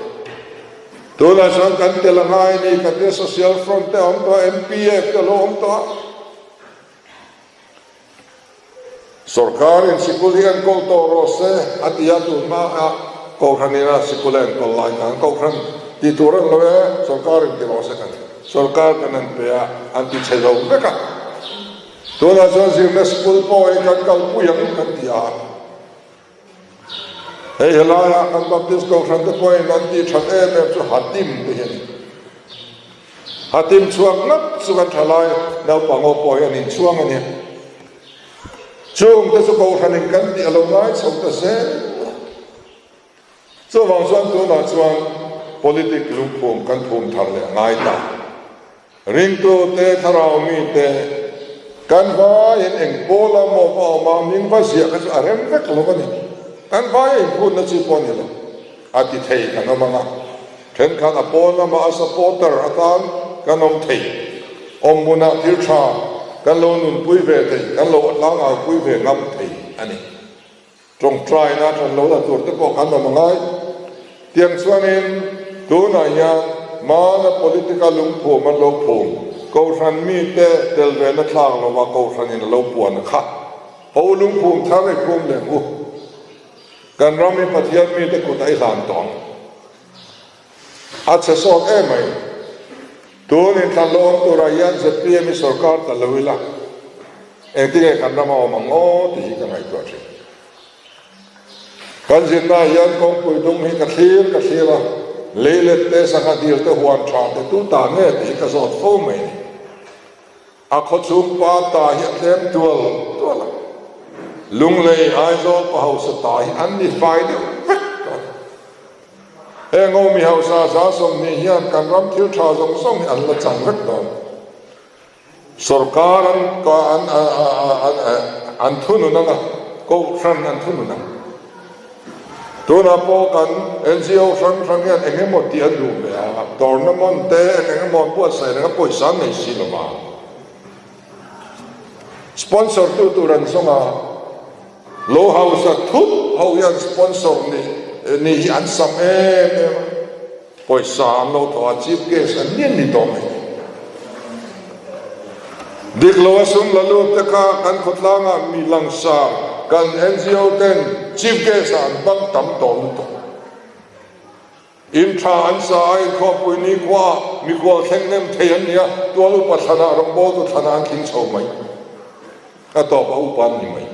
B: Tunah chuan kan tel a ngai a ni, kan tia Social Front te a awm tawh a, MPF te a lo awm tawh a. Sorkarin sikul hi enkawl tawh rawh se a ti a, tun hmaah Kohhranin a sikul a enkawl lai khan Kohhran ti tur an lo e, sorkarin ti rawh se kan sorkar kan an pe a, an ti chhe zo vek a. Tunah chuan zirna sikul pawh hi kan kalpui ang kan ti a. Hei helaiah kan Baptist Kohhran te pawhin an tih that em em chu Hatim te hi a ni. Hatim chhuak ngat chu kan thalai naupang aw pawh hi an inchhuang a ni. Chungte chu Kohhranin kan tih a lo ngai chho ta zel a. Chuvang chuan tunah chuan politic lungphum kan phum thar leh a ngai ta. Ringtute, thlarau mite, kan vaiin eng pawl a maw va awm a, min va ziah kha chu a rem vek lo a ni. Kan vaia inphutna chi pawh a ni lo. A ti thei kan awm ang a, thenkhat a pawn lamah a supporter atan kan awm thei. Awmhmunah thil tha kan lo nunpui ve thei, kan lo tlangaupui ve ngam thei a ni. Tawngtaina ṭan lo la tur te pawh kan awm a ngai. Tiang chuanin tunah hian hmana politica lungphum an lo phum, Kohhran mite tel vena thlak lova Kohhranin a lo puan kha ho lungphum thar i phum leh ang u. Kan ram hi Pathian mite kut a i hlan tawh ang. A chhe sawt em mai. Tun inthlan lo awm turah hian zpm hi sorkar ta lo ila engtinge kan ram a awm ang aw tih hi ka ngaihtuah thin. Kan zinnaah hian kawngpui dum hi ka thlir ka thlir a, leilet te, sangha dil te, huan tha te tu ta nge tih hi ka zawt fo mai a ni. A khawchhung pa ta hi a tlem tual tual a, Lunglei Aizawl pa hausa ta hi an ni fai deuh vek tawh. Heng ho mi hausa 20 hian kan ram thil tha zawng zawng hi an la chang vek dawn. Sorkar an an an thunun ang a, Kohhran an thunun ang. Tunah pawh kan NGO hrang hrang hian eng emaw tih an duh ve a, tournament te eng eng emaw an buatsaih reng a, pawisa an nei si lo va. Sponsor tu tur an zawng a, lo hausa thut ho hian sponsor nih nih hi an sam em em a, pawisa an lo thawh a, chief guest an ni an ni tawh mai. Dik lo a sum la lut te kha kan khawtlangah mi langsar kan NGO ten chief guest ah an bang tam tawh lutuk. In tha an sa a, inkhawmpui nikhua ah mikhual thleng hnem thei an ni a, tual upa thlanah rawngbawltu thlanah an tling chho mai. A tawp a upa an ni mai.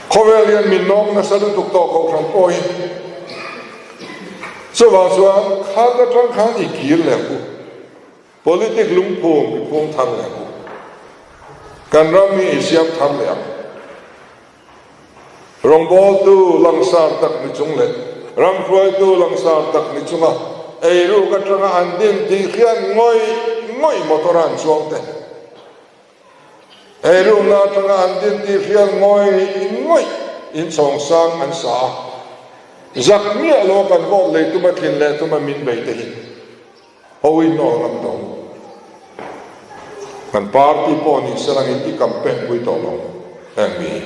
B: Khawvel hian min nawk nasa lutuk tawh Kohhran pawh hi. Chuvang chuan khat atang khan i kir leh ang u. Politic lungphum i phung thar leh ang u. Kan ram hi i siam thar leh ang. Rawngbawltu langsar tak ni chung leh ramhruaitu langsar tak ni chunga eiruk atanga an din tih hian ngawih ngawih motor a an chuang te. He rukna atanga an din tih hriat ngawih ngawih in chhawng sang an sa a, zak miah lo kan vote lei tuma tlin leh tuma min bei te hi ho in nawl ngam tawh ang. Kan party pawh ni se langin i campaign pui tawh lo heng mi hi.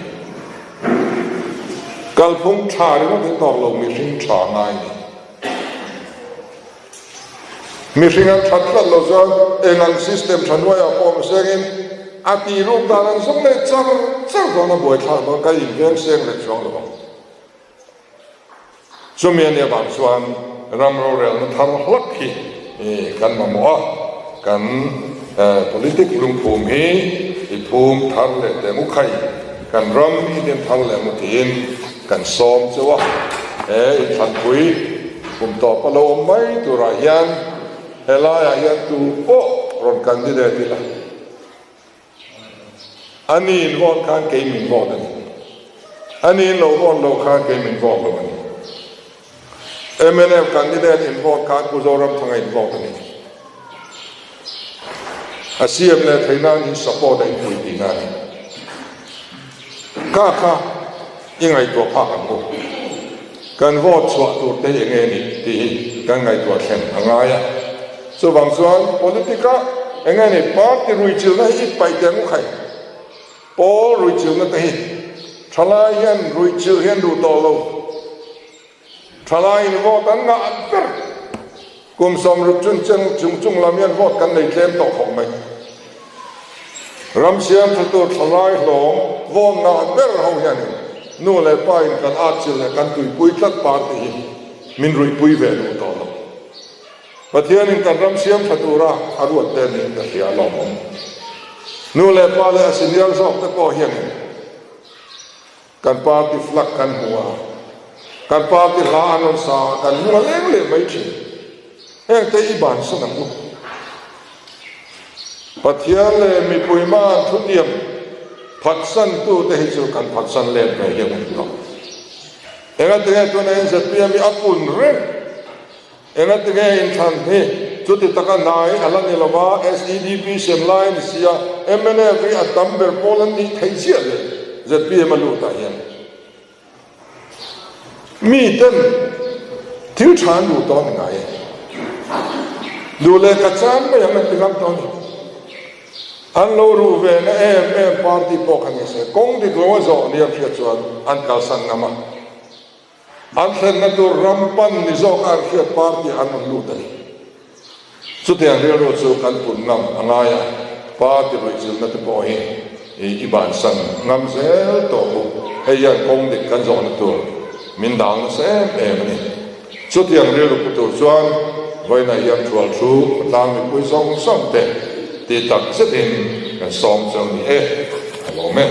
B: Kalphung tha ringawt hi tawk lo mihring tha ngai ni. Mihring an that tlat lo chuan eng ang system tha hnuaiah pawh awm sengin a tih ruk dan an zawng leh char char dawn a buaithlak dawn ka inveng seng leh chuang lo ang. Chumi a nih avang chuan ram rorelna thar hlak hi kan mamawh a, kan politic lungphum hi i phum thar leh teh ngu khai, kan ram i din thar leh ngu tiin kan sawm cheu a, he inthlanpui Kum tawp a lo awm mai turah hian helaiah hian tu pawh rawn candidate ila, a ni in vote khan kei min vote a ni, a ni in lo vote lo khan kei min vote lo a ni. Mnf candidate in vote khan Pu Zoramthanga in vote a ni. A CM leh theih nan in support a in pui tihna a ni. Kha kha. I ngaihtuah phak ang u. Kan vote chhuah tur te hi enge nih tih hi kan ngaihtuah thlen a ngai a. Chuvang chuan politic-a enge nih party ruichilna hi i paih teh ang u khai. Pawl ruichilna te hi thalai hian ruichilh hi an duh tawh lo. Thalaiin vote an ngah ber. Kum 60 chun cheng chung chung lam hian vote kan nei tlem tawh khawp mai. Ram siam tha tur thalai hlawm vote ngah ber ho hianin nu leh pa in kan atchilh leh kan tuipui tlat party hi min ruihpui ve duh tawh lo. Pathianin kan ram siam tha tura a ruat te niin ka hria alawmawm. Nu leh pa leh a senior zawk te pawh hianin Kan party flag kan hmu a, kan party hla an rawn sa a, kan lung a leng leh mai thin. Heng te i bansan ang u. Pathian leh mipui hma an thutiam phatsan tu te hi chu kan phatsan let ve hian a ni tawh. Engatinge tuna NZPM hi a pun reng? Engatinge inthlan hi chuti taka hnai a la ni lo va, SEDP siam lai a ni si a, mnf hi a tam ber pawl an nih theih chiah le, zpm a lut ah hian mi ten thil tha an duh tawh a ni ngai e, duh leh ka chan mai ang an ti ngam tawh a ni. An lo ruh ve na em em party pawh kha ni se, kawng dik lo a zawh ni a hriat chuan an kalsan ngam a. An thlenna tur ram pan ni zawk a an hriat party an rawn lut a ni. Chutiang rilru chu kan pun ngam a ngai a, party ruihchilhna te pawh hi i bansan ngam zel tawh u. Hei hian kawng dik kan zawhna tur min dang nasa em em a ni. Chutiang rilru pu tur chuan vawiinah hian thual thu khawtlang mipui zawng zawng te ti tak zetin kan sawm cheu ni e, a lawm e.